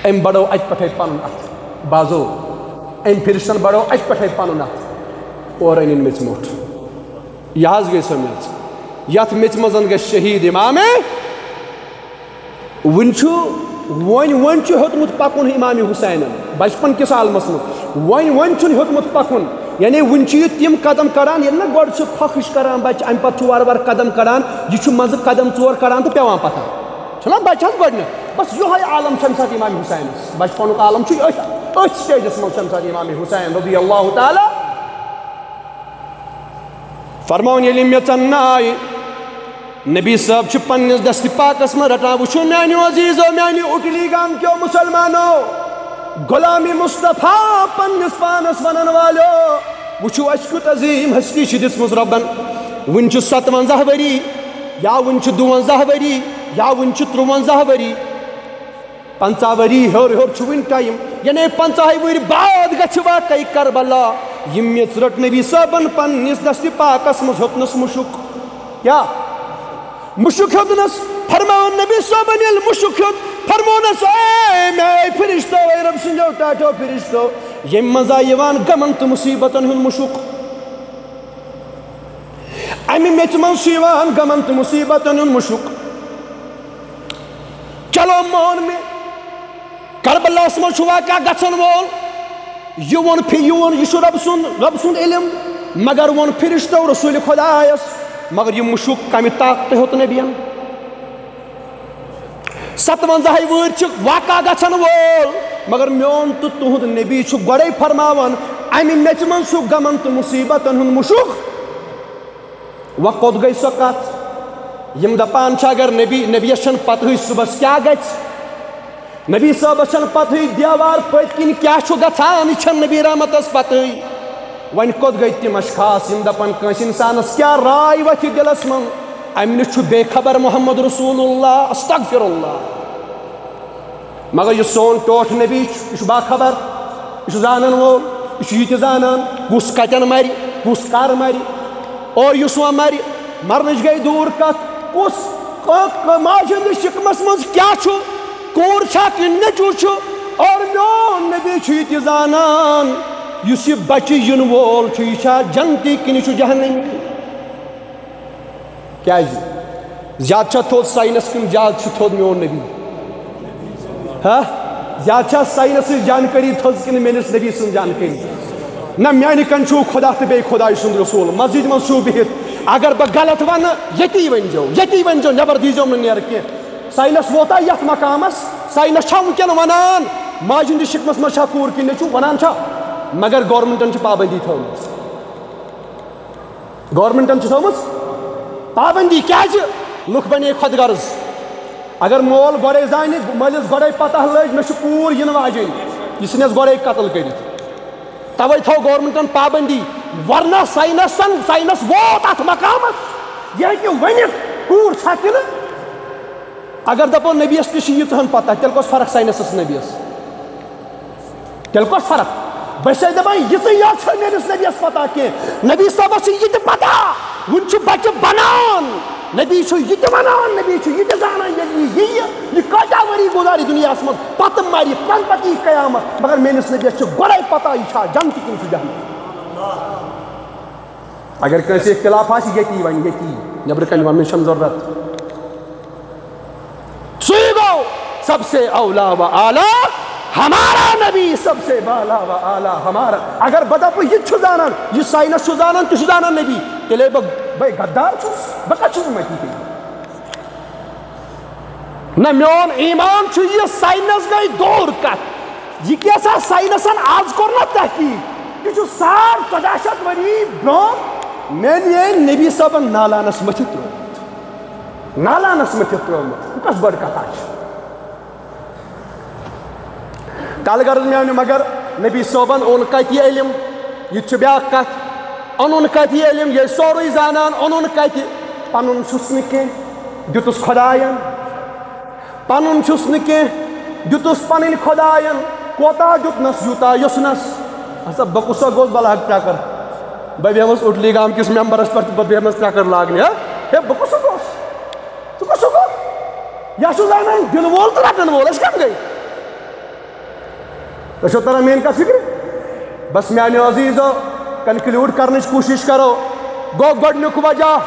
أمۍ بڑو اتہِ پٮ۪ٹھے پنُن اتھٕ۔ بازو، أمۍ فرشتن بڑو اتہِ پٮ۪ٹھے پنُن اتھٕ۔ اورٕ أنِن میٚژِ مۄٹھ۔ یہِ حظ گٔے سۄ میٚژ، یتھ میٚژِ منٛز گژھِ شہید امام۔ وُنہِ چھُ، وۄنۍ، وۄنۍ چھُ ہیوٚتمُت پکُن امام حسینن بچپن کِس عالمس منٛز۔ وۄنۍ، وۄنۍ چھُنہٕ ہیوٚتمُت پکُن۔ یعنی وُنہِ چھُ یہِ تِم قدم کڑان، ییٚلہِ نہ گۄڈٕ چھُ خۄخٕش کران بچہِ، امہِ پتہٕ چھُ وارٕ وارٕ قدم کڑان۔ یہِ چھُ منٛزٕ قدم ژور کڑان تہٕ پٮ۪وان پتھر۔ چھُنہ بچہِ حظ گۄڈٕنٮ۪تھ؟ بس یِہوٚے عالم چھُ امہِ ساتہٕ امام حسینس۔ بچپنُک عالم چھُ أتھۍ، أتھۍ stageس منٛز چھُ امہِ ساتہٕ امام حسین رضی اللہ تعالیٰ۔ فرماوُن ییٚلہِ یِم میٚژن ناے، نبی صٲب چھِ پننِس دستِ پاکس منٛز رٹان۔ وٕچھِو میانیو عزیزو، میانہِ اُٹلی گام کیو مسلمانو، غلام مصطفیٰ پننِس پانس ونن والیو، وٕچھِو اسہِ کیُتھ عظیم ہستی چھِ دِژمٕژ رۄبن۔ وُنہِ چھُ ستونزاہ ؤری، یا وُنہِ چھُ دُونزاہ ؤری، یا وُنہِ چھُ ترُونزاہ ؤری۔ پنژاہ ؤری ہیوٚر ہیوٚر چھُ وُنہِ ٹایم، یعنی پنژاہے ؤہرۍ بعد گژھِ واقعے کربلا۔ یہِ میٚژ رٔٹ نبی صٲبن پننِس دستِ پاکس منٛز، ہیوٚتنس مُشُک۔ کیٛاہ؟ مُشُک ہیوٚتنس۔ فرماوُن نبی صٲبن ییٚلہِ مُشُک ہیوٚت، فرموونس، اے میٛانہِ فرشتو، اے رۄب سٕنٛدیو ٹاٹھیو فرشتو، ییٚمہِ منٛز آ یِوان غمن تہٕ مُصیبتن ہُنٛد مُشُک۔ امہِ میٚژِ منٛز چھُ یِوان غمن تہٕ مُصیبتن ہُنٛد مُشُک۔ چلو مون مےٚ، کربلاہس منٛز چھُ واقعہ گژھن وول۔ یہِ ووٚن فِ-، یہِ ووٚن، یہِ چھُ رۄب سُنٛد، رۄب سُنٛد علم۔ مگر ووٚن فرشتو رسول خدایس، مگر یہِ مُشُک کمہِ طاقتہٕ ہیوٚت نبین؟ ستونزاہے وُہٕرۍ چھِ واقعہ گژھن وول، مگر میون تہٕ تُہُنٛد نبی چھُ گۄڈے فرماوان، امہِ میٚژِ منٛز چھُ غمن تہٕ مُصیبتن ہُنٛد مُشُک۔ وۄنۍ کوٚت گٔے سۄ کتھ؟ یِم دپان چھِ، اگر نبی، نبیَس چھَنہٕ پتہٕے صُبحس کیٛاہ گژھِ، نبی صٲبس چھَنہٕ پتہٕے دیوار پٔتۍ کِنۍ کیٛاہ چھُ گژھان، یہِ چھَنہٕ نبی رحمتس پتہٕے۔ وۄنۍ کوٚت گٔے تِم اشخاص یِم دپان کٲنٛسہِ انسانس کیٛاہ راے وتھِ دِلس منٛز، امہِ نِش چھُ بے خبر محمد رسول اللہ، استغفر اللہ۔ مگر یُس سون ٹوٹھ نبی چھُ، یہِ چھُ باخبر، یہِ چھُ زانن وول، یہِ چھُ یہِ تہِ زانان، کُس کتٮ۪ن مرِ، کُس کر مرِ، اور یُس وۄنۍ مرِ، مرنٕچ گٔے دوٗر کتھ، کُس ک-، ک-، ماجہِ ہٕنٛدِس شِکمس منٛز کیٛاہ چھُ، کوٗر چھا کِنہٕ نیٚچوٗ چھُ، اور میون نبی چھُ یہِ تہِ زانان، یُس یہِ بچہِ یِنہٕ وول چھُ، یہِ چھا جنتی کِنہٕ یہِ چھُ جہنمی؟ کیازِ؟ زیادٕ چھا تھوٚد ساینس کِنہٕ زیادٕ چھُ تھوٚد میون نبی؟ ہا؟ زیادٕ چھا ساینسٕچ جانکٲری تھٔز کِنہٕ میٲنِس نبی سٕنٛز جانکٲری؟ نہ، میانہِ کنہِ چھُو خدا تہٕ بیٚیہِ خدایہِ سُنٛد رسول۔ مسجدِ منٛز چھُو بِہِتھ، اگر بہٕ غلط ونہٕ، ییٚتی ؤنۍزیو، ییٚتی ؤنۍزیو، نٮ۪بر دیٖزیو نہٕ نیرٕ کینٛہہ۔ ساینس ووتا یتھ مقامس؟ ساینس چھا وٕنکیٚن ونان ماجہِ ہٕنٛدِس شِکمس منٛز چھا کوٗر کِنہٕ نیٚچوٗ؟ ونان چھا؟ مگر گورنمنٹن چھِ پابندی تھٲومٕژ۔ گورنمنٹن چھِ تھٲومٕژ پابندی۔ کیازِ؟ لُکھ بنے خۄد غرض۔ اگر مول گۄڈے زانہِ، مٲلِس گۄڈے پتہ لٔج، مےٚ چھِ کوٗر یِنہٕ واجیٚنۍ، یہِ ژھٕنٮ۪س گۄڈے قتل کٔرِتھ۔ توے تھٲو گورنمنٹن پابندی، ورنہ ساینسن، ساینس ووت اتھ مقامس، یہِ ہیٚکہِ ؤنِتھ کوٗر چھا کِنہٕ۔ اگر دپو نبیس تہِ چھِ ییٖژہن پتہ، تیٚلہِ کۄس فرق ساینسس نبیس؟ تیٚلہِ کۄس فرق؟ بہٕ چھسے دپان، یِژٕے یٲژ چھےٚ میٲنِس نبیَس پتہ کینٛہہ۔ نبی صٲبَس چھِ یہِ تہِ پتہ، وُنہِ چھُ بچہِ بنان۔ نبی چھُ یہِ تہِ ونان، نبی چھُ یہِ تہِ زانان، ییٚلہِ یہِ یِیہِ، یہِ کۭتیاہ ؤری گُزارِ دُنیاہَس منٛز، پتہٕ مرِ، تَمہِ پتہٕ یی قیامت۔ مگر میٲنِس نبیَس چھُ گۄڈے پتہ، یہِ چھا جنتی کِنہٕ چھُ جہنمی۔ اگر کٲنٛسہِ اختلاف آسہِ، ییٚتی وَنہِ، ییٚتی، نیٚبرٕ کنہِ وَننٕچ چھَنہٕ ضروٗرت۔ سب سے اولا و اعلیٰ ہمارا نبی، سب سے بالا و اعلیٰ ہمارا۔ اگر بہٕ دَپہٕ، یہِ تہِ چھُ زانان، یہِ ساینس چھُ زانان، تہِ چھُ زانان نبی، تیٚلے بہٕ، بے غدار چھُس، بہٕ کَتہِ چھُس أمتی تیٚلہِ؟ نہ، میون ایمان چھُ یہِ، ساینس گٔے دوٗر کَتھ۔ یہِ کیٛاہ سا ساینسن آز کوٚر نہ تحقیٖق؟ یہِ چھُ ساڑ ژۄداہ شیٚتھ ؤری برٛونٛہہ میٛانہِ نبی صٲبن نالانس مٔتھِتھ ترٛوومُت۔ نالانس مٔتھِتھ ترٛوومُت۔ یہِ کۄس بٔڑ کَتھا چھِ؟ تَلہٕ غرض میٛانہِ، مگر نبی صٲبن اوٚن کَتہِ یہِ علم؟ یہِ تہِ چھُ بیٛاکھ کَتھ۔ اوٚنُن کَتہِ یہِ علم؟ ییٚلہِ سورُے زانان، اوٚنُن کَتہِ؟ پَنُن چھُس نہٕ کینٛہہ، دیُتُس خۄدایَن۔ پَنُن چھُس نہٕ کینٛہہ، دیُتُس پَنٕنۍ خۄدایَن۔ کوتاہ دیُتنَس؟ یوٗتاہ یوٚژھنَس۔ اَسا بہٕ کُس سا گوٚوس بلاک ٹرٛکَر؟ بہٕ بیٚہمَس اُڈلی گام کِس مٮ۪مبَرَس پٮ۪ٹھ تہٕ بہٕ بیٚہمَس ٹرٛکَر لاگنہِ، ہا؟ ہے، بہٕ کُس سا گوٚوس؟ ژٕ کُس سا گوٚو؟ یا چھُ زانان دِل وول تہٕ رَٹَن وول، أسۍ کَم گٔے؟ تۄہہِ چھو تران میٲنۍ کتھ فکرِ؟ بس میانیو عزیزو، کنکلیوڈ کرنٕچ کوٗشِش کرو۔ گوٚو گۄڈٕنیُک وجہ،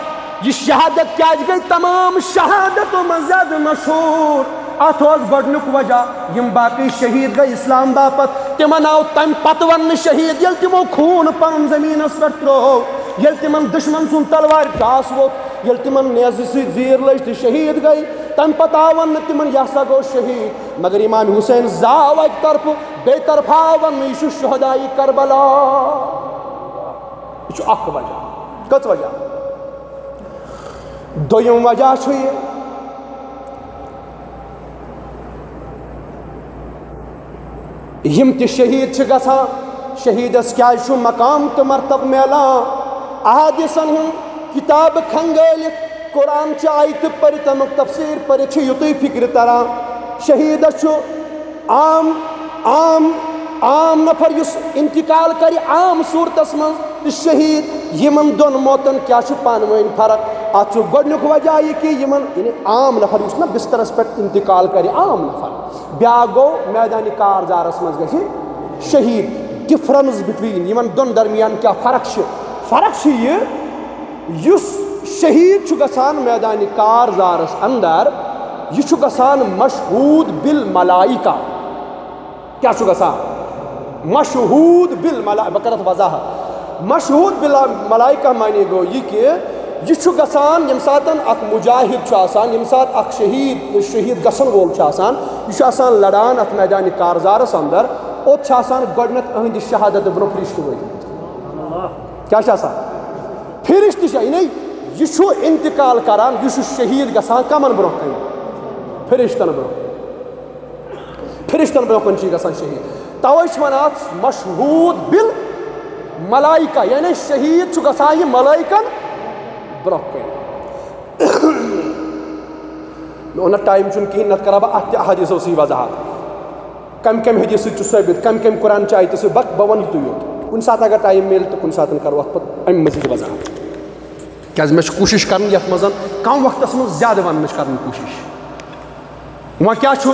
یہِ شہادت کیازِ گٔے تمام شہادتو منٛز زیادٕ مشہوٗر؟ اتھ اوس گۄڈٕنیُک وجہ، یِم باقٕے شہیٖد گٔے اسلام باپتھ، تِمن آو تمہِ پتہٕ وننہٕ شہیٖد، ییٚلہِ تِمو خوٗن پنُن زٔمیٖنس پٮ۪ٹھ ترٛوو، ییٚلہِ تِمن دُشمن سُنٛد تلوارِ ٹاس ووٚتھ، ییٚلہِ تِمن نیزٕ سۭتۍ زیٖر لٔج تہٕ شہیٖد گٔے، تمہِ پتہٕ آو وننہٕ تِمن، یہِ ہسا گوٚو شہیٖد۔ مگر امام حسین زاو اکہِ طرفہٕ، بیٚیہِ طرفہٕ آو وننہٕ، یہِ چھُ شہدائے کربلا۔ یہِ چھُ اکھ وجہ۔ کٔژ وجہ؟ دوٚیِم وجہ چھُ یہِ، یِم تہِ شہیٖد چھِ گژھان، شہیٖدس کیازِ چھُ مقام تہٕ مرتبہٕ میلان؟ احادیثن ہُنٛد کتاب کھنگٲلِتھ، قرآن چہِ آیتہٕ پٔرِتھ، تمیُک تفسیٖر پٔرِتھ چھُ یُتُے فکرِ تران۔ شہیٖدس چھُ عام، عام، عام نفر یُس انتقال کرِ عام صورتس منٛز تہٕ شہیٖد، یِمن دۄن موتن کیٛاہ چھُ پانہٕ ؤنۍ فرق؟ اتھ چھُ گۄڈٕنیُک وجہ یہِ کہِ یِمن، یعنی عام نفر یُس نہ بسترس پٮ۪ٹھ انتقال کرِ، عام نفر، بیٛاکھ گوٚو میدانِ کارزارس منٛز گژھِ شہیٖد۔ ڈفرنس بٹویٖن یِمن دۄن درمیان کیٛاہ فرق چھِ؟ فرق چھِ یہِ، یُس شہیٖد چھُ گژھان میدانِ کارزارس اندر، یہِ چھُ گژھان مشہوٗد بالملائکہ۔ کیٛاہ چھُ گژھان؟ مشہوٗد بالملائکہ۔ بہٕ کرٕ اَتھ وضاحت۔ مشہوٗد بالملائکہ معنی گوٚو یہِ کہِ یہِ چھُ گژھان ییٚمہِ ساتہٕ اکھ مجاہد چھُ آسان، ییٚمہِ ساتہٕ اکھ شہیٖد، شہیٖد گژھن وول چھُ آسان، یہِ چھُ آسان لڑان اَتھ میدانِ کارزارس اندر، اوٚت چھُ آسان گۄڈٕنٮ۪تھ أہٕنٛدِ شہادتہٕ برونٛہہ فرشتہٕ وٲتمٕتۍ۔ کیٛاہ چھُ آسان؟ فرشتہٕ چھِ، یعنی یہِ چھُ انتقال کران، یہِ چھُ شہیٖد گژھان کمن برونٛہہ کنہِ؟ فرشتن برونٛہہ۔ فرشتن برونٛہہ کُن چھُ یہِ گژھان شہیٖد۔ توے چھِ وَنان اَتھ مشہوٗد بالملائکہ، یعنی شہیٖد چھُ گژھان یہِ ملائکن برونٛہہ کُن۔ مےٚ ووٚن نہ، ٹایم چھُنہٕ کِہیٖنۍ، نتہٕ کرٕ ہا بہٕ اَتھ تہِ احادیثو سۭتۍ وضاحت۔ کَمہِ کَمہِ حدیث سۭتۍ چھُ ثٲبت، کَمہِ کَمہِ قرآن چہِ آیتہٕ سۭتۍ، بس بہٕ وَنہٕ یِتُے یوت۔ کُنہِ ساتہٕ اگر ٹایم میلہِ تہٕ کُنہِ ساتہٕ کرو اَتھ پتہٕ اَمہِ مٔزیٖد وضاحت۔ کیازِ مےٚ چھِ کوٗشِش کرٕنۍ یَتھ منٛز کم وقتس منٛز زیادٕ وننٕچ کرٕنۍ کوٗشِش۔ وۄنۍ کیٛاہ چھُ،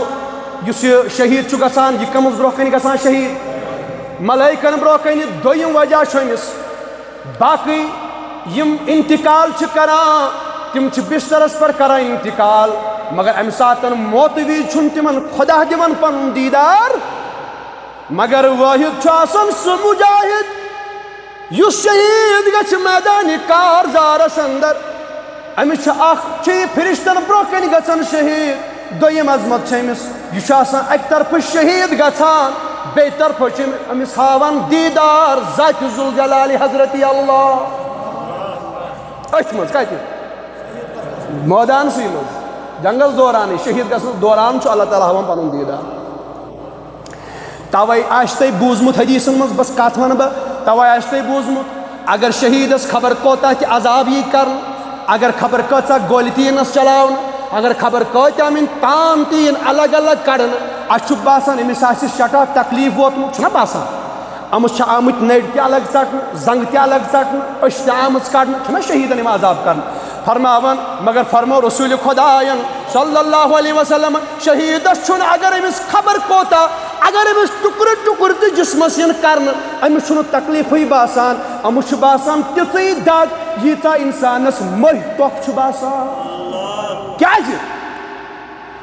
یُس یہِ شہیٖد چھُ گژھان، یہِ کٔمِس برونٛہہ کنہِ گژھان شہیٖد؟ ملائکن برونٛہہ کنہِ۔ دوٚیِم وجہ چھُ أمِس، باقٕے یِم انتقال چھِ کران، تِم چھِ بسترس پٮ۪ٹھ کران انتقال، مگر امہِ ساتہٕ موتہٕ وِزِ چھُنہٕ تِمن خدا دِوان پنُن دیٖدار، مگر وٲحد چھُ آسان سُہ مجاہد یُس شہیٖد گژھِ میدانِ کارزارس اندر۔ أمِس چھُ اکھ، چھُ یہِ فرشتن برونٛہہ کنہِ گژھان شہیٖد۔ دوٚیِم عظمت چھِ أمِس، یہِ چھُ آسان اکہِ طرفہٕ شہیٖد گژھان، بیٚیہِ طرفہٕ چھِ أمِس ہاوان دیٖدار ذاتِ ذوالجلال حضرت اللہ۔ أتھۍ منٛز کتہِ؟ مٲدانسٕے منٛز، جنگس دورانٕے، شہیٖد گژھنس دوران چھُ اللہ تعالیٰ ہاوان پنُن دیٖدار۔ توے آسہِ تۄہہِ بوٗزمُت حدیثن منٛز، بس کتھ ونہٕ بہٕ، توے آسہِ تۄہہِ بوٗزمُت، اگر شہیٖدس خبر کوتاہ تہِ عذاب یی کرنہٕ، اگر خبر کۭژاہ گولہِ تہِ یِنس چلاونہٕ، اگر خبر کۭتیاہ مِنۍ تان تہِ یِن الگ الگ کڑنہٕ، اسہِ چھُ باسان أمِس آسہِ سٮ۪ٹھاہ تکلیف ووتمُت، چھُنہ باسان؟ أمِس چھِ آمٕتۍ نٔرۍ تہِ الگ ژٹنہٕ، زنٛگہٕ تہِ الگ ژٹنہٕ، أچھ تہِ آمٕژ کڑنہٕ، چھُنہ شہیٖدن یِوان عذاب کرنہٕ؟ فرماوان، مگر فرمو رسول خدایَن صلی اللہ علیہ وسلم، شہیٖدس چھُنہٕ، اگر أمِس خبر کوتاہ، اگر أمِس ٹُکرٕ ٹُکرٕ تہِ جسمس یِن کرنہٕ، أمِس چھُنہٕ تکلیفٕے باسان، أمِس چھُ باسان تِژٕے دگ، ییٖژاہ انسانس مٔہۍ ٹۄپھ چھُ باسان۔ کیازِ؟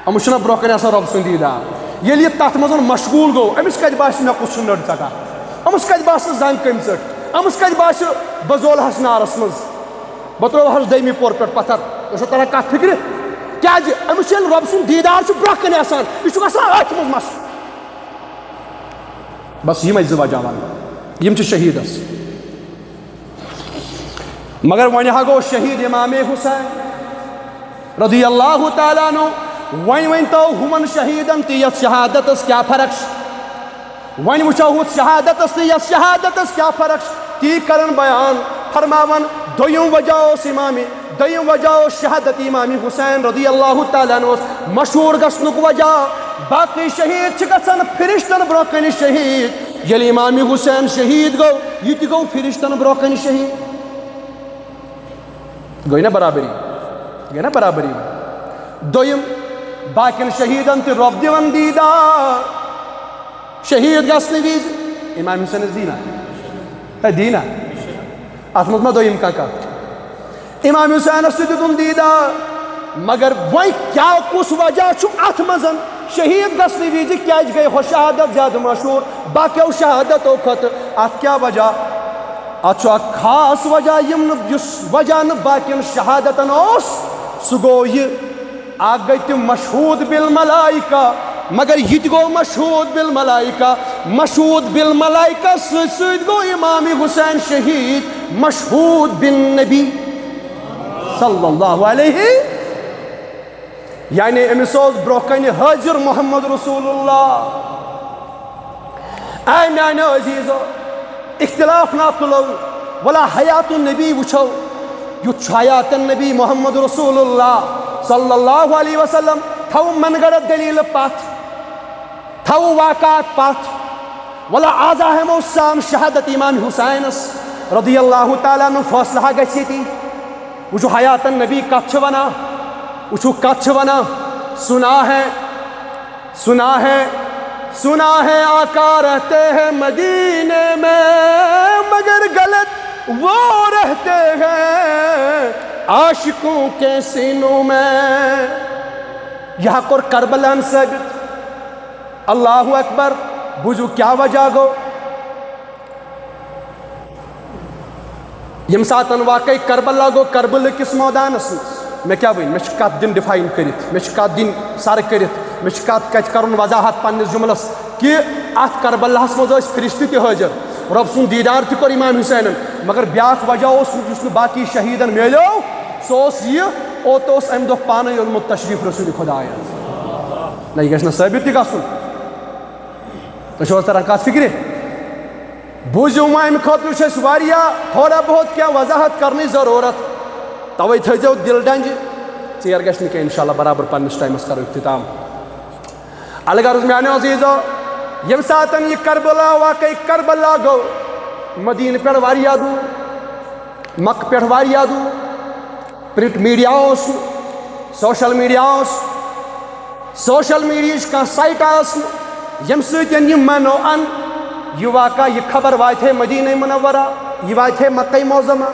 أمِس چھُنہ برونٛہہ کنہِ آسان رۄب سُنٛد دیٖدار۔ ییٚلہِ یہِ تتھ منٛز مشغوٗل گوٚو، أمِس کتہِ باسہِ مےٚ کُس چھُ نٔر ژٹان؟ أمِس کتہِ باسہِ زنٛگ کٔمۍ ژٔٹ؟ أمِس کتہِ باسہِ بہٕ زولہس نارس منٛز؟ بہٕ ترٛووہس دوٚیمہِ پورٕ پٮ۪ٹھ پتھر۔ تۄہہِ چھو تران کتھ فکرِ؟ کیازِ؟ أمِس چھُ ییٚلہِ رۄب سُنٛد دیٖدار چھُ برونٛہہ کنہِ آسان، یہِ چھُ گژھان أتھۍ منٛز مشغوٗل۔ بس یِمے زٕ وجہ ونہٕ بہٕ۔ یِم چھِ شہیدس۔ مگر وۄنۍ ہا گوٚو شہید امام حسین رضی اللہ تعالیٰ عنہ۔ وۄنۍ ؤنۍ تو ہُمن شہیدن تہِ یتھ شہادتس کیٛاہ فرق چھِ؟ وۄنۍ وٕچھو ہُتھ شہادتس تہٕ یتھ شہادتس کیٛاہ فرق چھِ؟ تی کرن بیان، فرماون۔ دوٚیِم وجہ اوس امام، دوٚیِم وجہ اوس شہادت امام حسین رضی اللہ تعالیٰ عنہ اوس مشہوٗر گژھنُک وجہ۔ باقٕے شہید چھِ گژھان فرشتن برونٛہہ کنہِ شہید۔ ییٚلہِ امام حسین شہید گوٚو، یہِ تہِ گوٚو فرشتن برونٛہہ کنہِ شہید۔ گٔے نا برابری؟ گٔے نا برابری؟ دوٚیِم، باقین شہیدن تہِ رۄب دِوان دیٖدار۔ شہید گژھنہٕ وِزِ امام حسینس دیٖنا؟ ہے، دیٖنا؟ اتھ منٛز ما دوٚیِم کانٛہہ کتھ؟ امام حسینس تہِ دیُتُن دیٖدار۔ مگر وۄنۍ کیٛاہ، کُس وجہ چھُ اتھ منٛز؟ شہید گژھنہٕ وِزِ کیٛازِ گٔے ہۄ شہادت زیادٕ مشہوٗر باقیو شہادتو کھۄتہٕ؟ اتھ کیٛاہ وجہ؟ اتھ چھُ اکھ خاص وجہ، یِم نہٕ، یُس وجہ نہٕ باقین شہادتن اوس، سُہ گوٚو یہِ، اکھ گٔے تِم مشہوٗد بالملائکہ، مگر یہِ تہِ گوٚو مشہوٗد بالملائکہ۔ مشہوٗد بالملائکہ سۭتۍ سۭتۍ گوٚو امام حسین شہید مشہوٗد بالنبی صلی اللہ علیہ، یعنی أمِس اوس برونٛہہ کنہِ حٲضِر محمد رسول اللہ۔ اے میانیو عزیزو، اختلاف نہ تُلو، ولا حیات النبی وٕچھو، یُتھ چھُ حیات النبی محمد رسول اللہ صلی اللہ علیہ وسلم۔ تھاوو من گڑھ دلیل پتھ، تھاوو واقعات پتھ، ولا آز ہٮ۪مو سان شہادت امام حسینس رضی اللہ تعالیٰ عنہ۔ فٲصلہٕ ہا گژھِ ییٚتی۔ وٕچھو حیات النبی کتھ چھِ ونان، وٕچھو کتھ چھِ ونان۔ سنا ہے، سنا ہے، سنا ہے آقا رہتے ہیں مدینے میں، مگر غلط وہ رہتے ہیں عاشقوں کے سینوں میں۔ یہِ ہا کوٚر کربلاہن ثٲبت۔ اللہ اکبر۔ بوٗزِو کیٛاہ وجہ گوٚو۔ ییٚمہِ ساتَن واقعے کربلا گوٚو، کربلہٕ کِس مٲدانَس منٛز، مےٚ کیٛاہ وَنہِ؟ مےٚ چھِ کَتھ دِنۍ define کٔرِتھ، مےٚ چھِ کَتھ دِنۍ سَر کٔرِتھ، مےٚ چھِ کَتھ کَتہِ کَرُن وضاحت پنٛنِس جُملَس کہِ اَتھ کربلاہَس منٛز ٲسۍ فرشتہٕ تہِ حٲضِر، رۄب سُنٛد دیٖدار تہِ کوٚر اِمام حُسینَن، مگر بیٛاکھ وجہ اوس، یُس نہٕ باقٕے شہیٖدَن میلیو، سُہ اوس یہِ، اوٚت اوس اَمہِ دۄہ پانَے اوٚنمُت تشریٖف رسوٗلِ خۄدایَس۔ نہ، یہِ گژھِ نہ ثٲبِت تہِ گژھُن۔ تۄہہِ چھُو حظ تَران کَتھ فِکرِ؟ بوٗزِو وۄنۍ، اَمہِ خٲطرٕ چھُ اَسہِ واریاہ تھوڑا بہت کینٛہہ وضاحت کَرنٕچ ضروٗرت۔ تَوَے تھٲیزیو دِل ڈَنجہِ، ژیر گژھِ نہٕ کینٛہہ، اِنشاء اللہ برابر پنٛنِس ٹایمَس کَرو اختتام۔ الغرض میٛانیو عزیٖزو، ییٚمہِ ساتَن یہِ کربلا واقعے کربلا گوٚو، مدیٖنہٕ پٮ۪ٹھ واریاہ دوٗر، مکہٕ پٮ۪ٹھ واریاہ دوٗر، پرنٹ میڈیا اوس نہٕ، سوشل میڈیا اوس، سوشل میڈیاہٕچ کانٛہہ سایٹ ٲس نہٕ، ییٚمہِ سۭتۍ یِم منو ان یہِ واقعہ، یہِ خبر واتہِ ہے مدینہ منورہ، یہِ واتہِ ہے مکہ معظمہ۔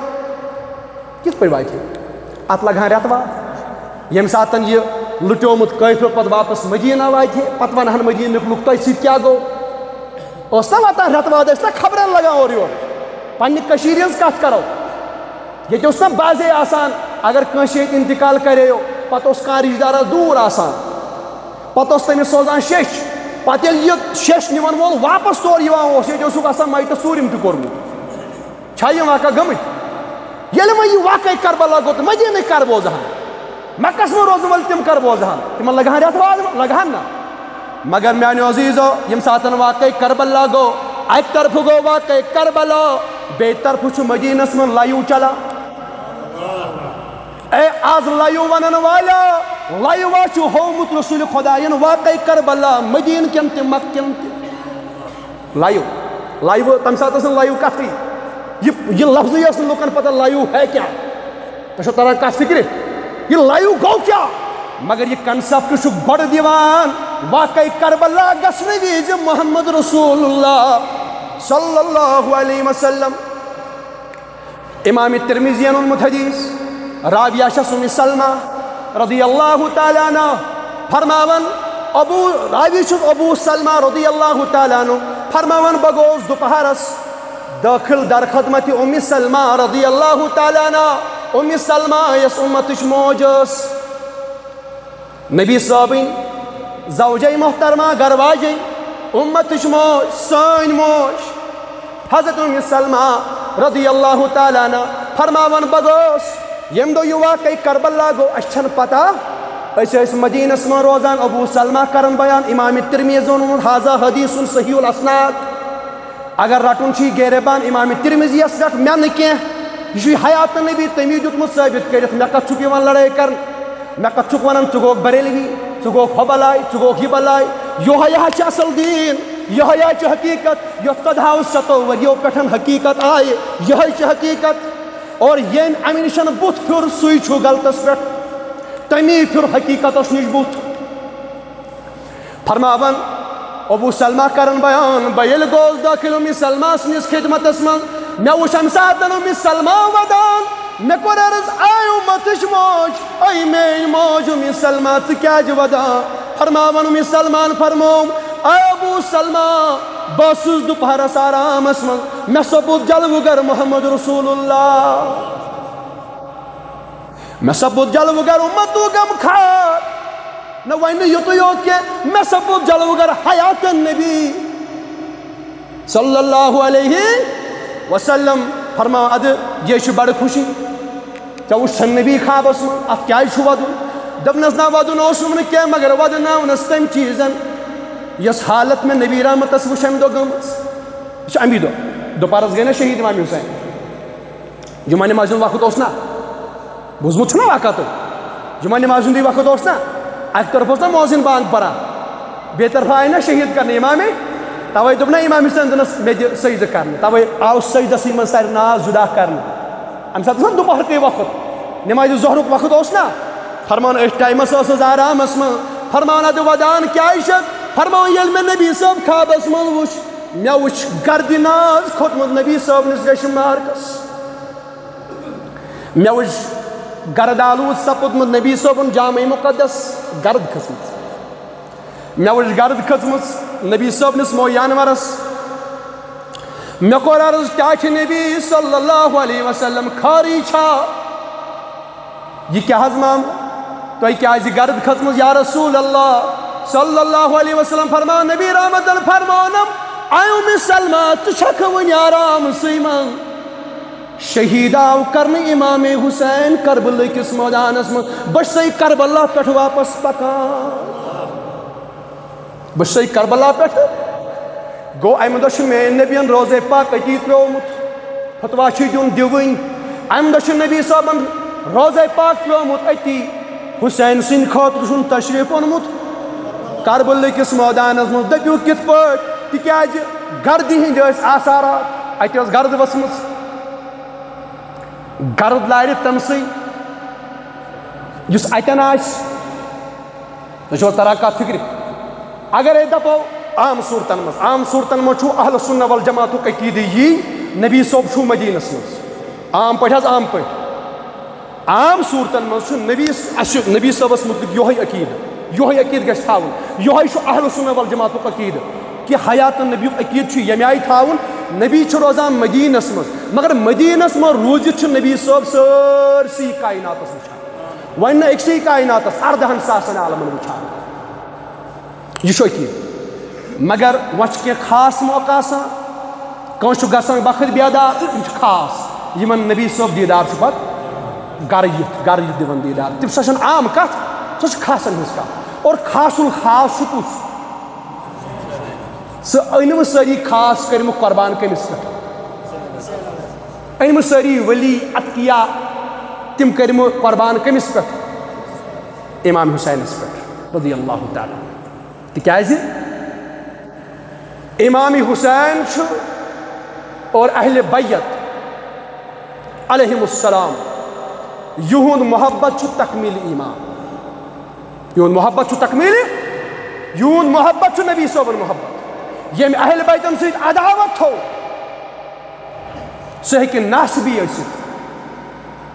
کِتھ پٲٹھۍ واتہِ ہے؟ اتھ لگہٕ ہن رٮ۪تہٕ واد۔ ییٚمہِ ساتن یہِ لُٹیومُت قٲفلہٕ پتہٕ واپس مدینہ واتہِ ہے، پتہٕ ونہٕ ہن مدینہٕکۍ لُکھ، تۄہہِ سۭتۍ کیٛاہ گوٚو؟ اوس نا واتان رٮ۪تہٕ واد، ٲسۍ نا خبرن لگان اورٕ یور؟ پننہِ کٔشیٖرِ ہٕنٛز کتھ کرو، ییٚتہِ اوس نا بعضے آسان، اگر کٲنٛسہِ ییٚتہِ انتقال کریو، پتہٕ اوس کانٛہہ رشتہٕ دارا دوٗر آسان، پتہٕ اوس تٔمِس سوزان شیٚچھ، پتہٕ ییٚلہِ یہِ شیٚچھ نِوان وول واپس تور یِوان اوس، ییٚتہِ اوسُکھ آسان مَیتَس ژوٗرِم تہِ کوٚرمُت۔ چھا یِم واقعہ گٔمٕتۍ؟ ییٚلہِ وۄنۍ یہِ واقعے کربلا گوٚو تہٕ مدیٖنٕکۍ کر بوزہن، مکس منٛز روزن وٲلۍ تِم کر بوزہن، تِمن لگہٕ ہن رٮ۪تھ واد، لگہٕ ہن نہ۔ مگر میانیو عزیزو، ییٚمہِ ساتن واقعے کربلا گوٚو، اکہِ طرفہٕ گوٚو واقعے کربلا، بیٚیہِ طرفہٕ چھُ مدیٖنس منٛز لایِو چلان۔ اے آز لایِو ونن والیو، لایِوا چھُ ہوومُت رسول خداین واقعے کربلا مدیٖنہٕ کٮ۪ن تہِ مکہٕ کٮ۪ن تہِ۔ لایِو، لایِو، تَمہِ ساتہٕ ٲس نہٕ لایِو کَتھٕے۔ یہِ، یہِ لفظٕے ٲس نہٕ لُکَن پَتہ لایِو ہے کیٛاہ۔ تۄہہِ چھو تَران کَتھ فِکرِ؟ یہِ لایِو گوٚو کیٛاہ؟ مگر یہِ concept چھُ گۄڈٕ دِوان واقعے کربلا گژھنہٕ وِزِ محمد رسول اللہ صلی اللہ علیہ وسلم۔ امام ترمذی یَن اوٚنمُت حدیث، راویہ چھس ام سلمہ رضی اللہ تعالیٰ عنہ۔ فرماوان، ابو، راوی چھُ ابو سلمہ رضی اللہ تعالیٰ عنہ، فرماوان، بہٕ گوس دُپہرس دٲخل در خدمت ام سلمہ رضی اللہ تعالیٰ عنہ۔ ام سلمہ یۄس امتٕچ موج ٲس، نبی صٲبٕنۍ زوجے محترمہ، گرواجے، امتٕچ موج، سٲنۍ موج، حضرت ام سلمہ رضی اللہ تعالیٰ عنہ فرماوان، بہٕ گوس، ییٚمہِ دۄہ یہِ واقعے کربلا گوٚو، اَسہِ چھَنہٕ پتہ، أسۍ ٲسۍ مدینس منٛز روزان۔ ابو سلمہ کران بیان، امام ترمذی ووٚنمُت، ھذا حدیث صحیح الاسناد۔ اگر رٹُن چھُ یہِ گیرے بان امام ترمذی یس پٮ۪ٹھ، مےٚ نہٕ کینٛہہ، یہِ چھُ حیات نبی، تٔمی دیُتمُت ثٲبت کٔرِتھ۔ مےٚ کتھ چھُکھ یِوان لڑٲے کرنہٕ؟ مےٚ کتھ چھُکھ ونان، ژٕ گوٚکھ بریلوی، ژٕ گوٚکھ ہۄ بلاے، ژٕ گوٚکھ یہِ بلاے؟ یۄہے ہا چھِ اصل دیٖن، یۄہے ہا چھِ حقیقت، یۄس ژۄدہو شتو ؤریو پٮ۪ٹھ حقیقت آیہِ، یۄہے چھِ حقیقت۔ اور ییٚمۍ امہِ نِش بُتھ پھیُر، سُے چھُ غلطس پٮ۪ٹھ، تٔمی پھیُر حقیقتس نِش بُتھ۔ فرماوان، ابو سلمہ کران بیان، بہٕ ییٚلہِ گوس دٲخل ام سلمہ سٕنٛدِس خدمتس منٛز، مےٚ وُچھ امہِ ساتہٕ ام سلمہ ودان۔ مےٚ کوٚر عرض، اے امتٕچ موج، اے میٲنۍ موج ام سلمہ، ژٕ کیازِ ودان؟ فرماوان، ام سلمان فرموو، اے ابو سلمہ، بہٕ ٲسٕس دُپہرس آرامس منٛز، مےٚ سپُد جلوٕ گر محمد رسول اللہ۔ مےٚ سپُد جلوٕ گر امتُک غمخار۔ نہ وۄنۍ نہٕ یُتُے یوت کینٛہہ، مےٚ سپُد جلوٕ گر حیات نبی صلی اللہ علیہ وسلم۔ فرماو، ادٕ یہِ چھِ بڑٕ خوشی، ژےٚ وُچھتھ نبی خوابس منٛز، اتھ کیازِ چھُ ودُن؟ دوٚپنس، نہ، ودُن اوسُم نہٕ کینٛہہ، مگر ودناونس تٔمۍ چیٖزن، یۄس حالت مےٚ نبی رحمتس وٕچھ امہِ دۄہ گٔمٕژ۔ یہِ چھُ امی دۄہ، دُپہرس گٔے نہ شہید امام حسین۔ جمعہ نمازِ ہُنٛد وقت اوس نا، بوٗزمُت چھُنا وقت؟ جمعہ نمازِ ہُنٛدُے وقت اوس نا، اَکہِ طرفہٕ اوس نا مؤذن بانگ پران، بیٚیہِ طرفہٕ آیہِ نا شہید کرنہٕ امامے۔ توے دوٚپ نا امام حسین، دوٚپنس، مےٚ دِ سجدٕ کرنہٕ، توے آو سجدسٕے منٛز سارِ ناز جدا کرنہٕ۔ امہِ ساتہٕ اوس نا دُپہرُکُے وقت، نمازِ ظہرُک وقت اوس نا۔ فرمان، أتھۍ ٹایمس ٲسٕس آرامس منٛز۔ فرمان، ادٕ ودان کیازِ چھکھ؟ فرمان، ییٚلہِ مےٚ نبی صٲب خوابس منٛز وُچھ، مےٚ وُچھ گردِ ناز کھوٚتمُت نبی صٲبنِس ریشم مارکس۔ مےٚ وٕچھ گرد آلوٗد سپُدمُت نبی صٲبُن جامع مُقدس گرد کھٔژمٕژ۔ مےٚ وٕچھ گرد کھٔژمٕژ نبی صٲبنِس موے انورس۔ مےٚ کوٚر عرض، کیٛاہ چھِ نبی صلی اللہ علیہ وسلم خٲرٕے چھا؟ یہِ کیٛاہ حظ مام؟ تۄہہِ کیٛازِ گرد کھٔژمٕژ یا رسول اللہ صلی اللہ علیہ وسلم؟ فرماو نبی رحمتن، فرماونم، اے اُمِ سلمہ، ژٕ چھکھ وُنہِ آرامسٕے منٛز؟ شہید آو کرنہٕ امام حسین کربلہٕ کِس مٲدانس منٛز۔ بہٕ چھسے کربلا پٮ۪ٹھ واپس پکان۔ بہٕ چھسے کربلا پٮ۪ٹھ۔ گوٚو، امہِ دۄہ چھُ میٲنۍ نبین روزے پاک أتی ترٛوومُت۔ فتوا چھُے دیُن، دِوٕنۍ۔ امہِ دۄہ چھُ نبی صٲبن روزے پاک ترٛوومُت أتی۔ حسین سٕنٛدِ خٲطرٕ چھُن تشریف اوٚنمُت کربلہٕ کِس مٲدانس منٛز۔ دٔپِو کِتھ پٲٹھۍ؟ تِکیازِ گردِ ہٕنٛدۍ ٲسۍ آثارات، اتہِ ٲس گرد ؤژھمٕژ۔ گرد لارِ تٔمسٕے یُس اتٮ۪ن آسہِ۔ تۄہہِ چھُوا تران کتھ فکرِ؟ اگر أسۍ دپو عام صورتن منٛز، عام صورتن منٛز چھُ اہل سنہ والجماعتُک عقیدٕ یی، نبی صٲب چھُ مدینس منٛز۔ عام پٲٹھۍ حظ، عام پٲٹھۍ۔ عام صورتن منٛز چھُ نبی، اسہِ چھُ نبی صٲبس مُتعلق یۄہے عقیدٕ، یۄہے عقیدٕ گژھِ تھاوُن۔ یۄہے چھُ اہل سنہ والجماعتُک عقیدٕ کہِ حیات نبیُک عقیدٕ چھُ ییٚمہِ آیہِ تھاوُن، نبی چھُ روزان مدینس منٛز، مگر مدینس منٛز روٗزِتھ چھُ نبی صٲب سٲرسٕے کائناتس وٕچھان۔ وۄنۍ نہٕ أکسٕے کائناتس، اردہن ساسن عالمن وٕچھان۔ یہِ چھُ عقیدٕ۔ مگر وۄنۍ چھُ کینٛہہ خاص موقع آسان، کٲنٛسہِ چھُ گژھان بخت بیدار، یہِ چھُ خاص۔ یِمن نبی صٲب دیٖدار چھُ پتہٕ گرٕ یِتھ، گرٕ یِتھ دِوان دیٖدار۔ تِم، سۄ چھَنہٕ عام کتھ، سۄ چھِ خاصن ہٕنٛز کتھ۔ اور خاص الخاص چھُ کُس؟ سُہ أنِم سٲری خاص کٔرمٕتۍ قربان کٔمِس پٮ۪ٹھ؟ أنِم سٲری ولی اتقیا، تِم کٔرمٕتۍ قربان کٔمِس پٮ۪ٹھ؟ امام حسینس پٮ۪ٹھ رضی اللہ تعالیٰ عنہ۔ تِکیازِ امام حسین چھُ اور اہل بیت علیہم السلام، یِہُنٛد محبت چھُ تکمیل ایمان۔ یِہُنٛد محبت چھُ تکمیل، یِہُنٛد محبت چھُ نبی صٲبُن محبت۔ ییٚمۍ اہل بیتن سۭتۍ عداوت تھٲو، سُہ ہیٚکہِ ناصبی ٲسِتھ،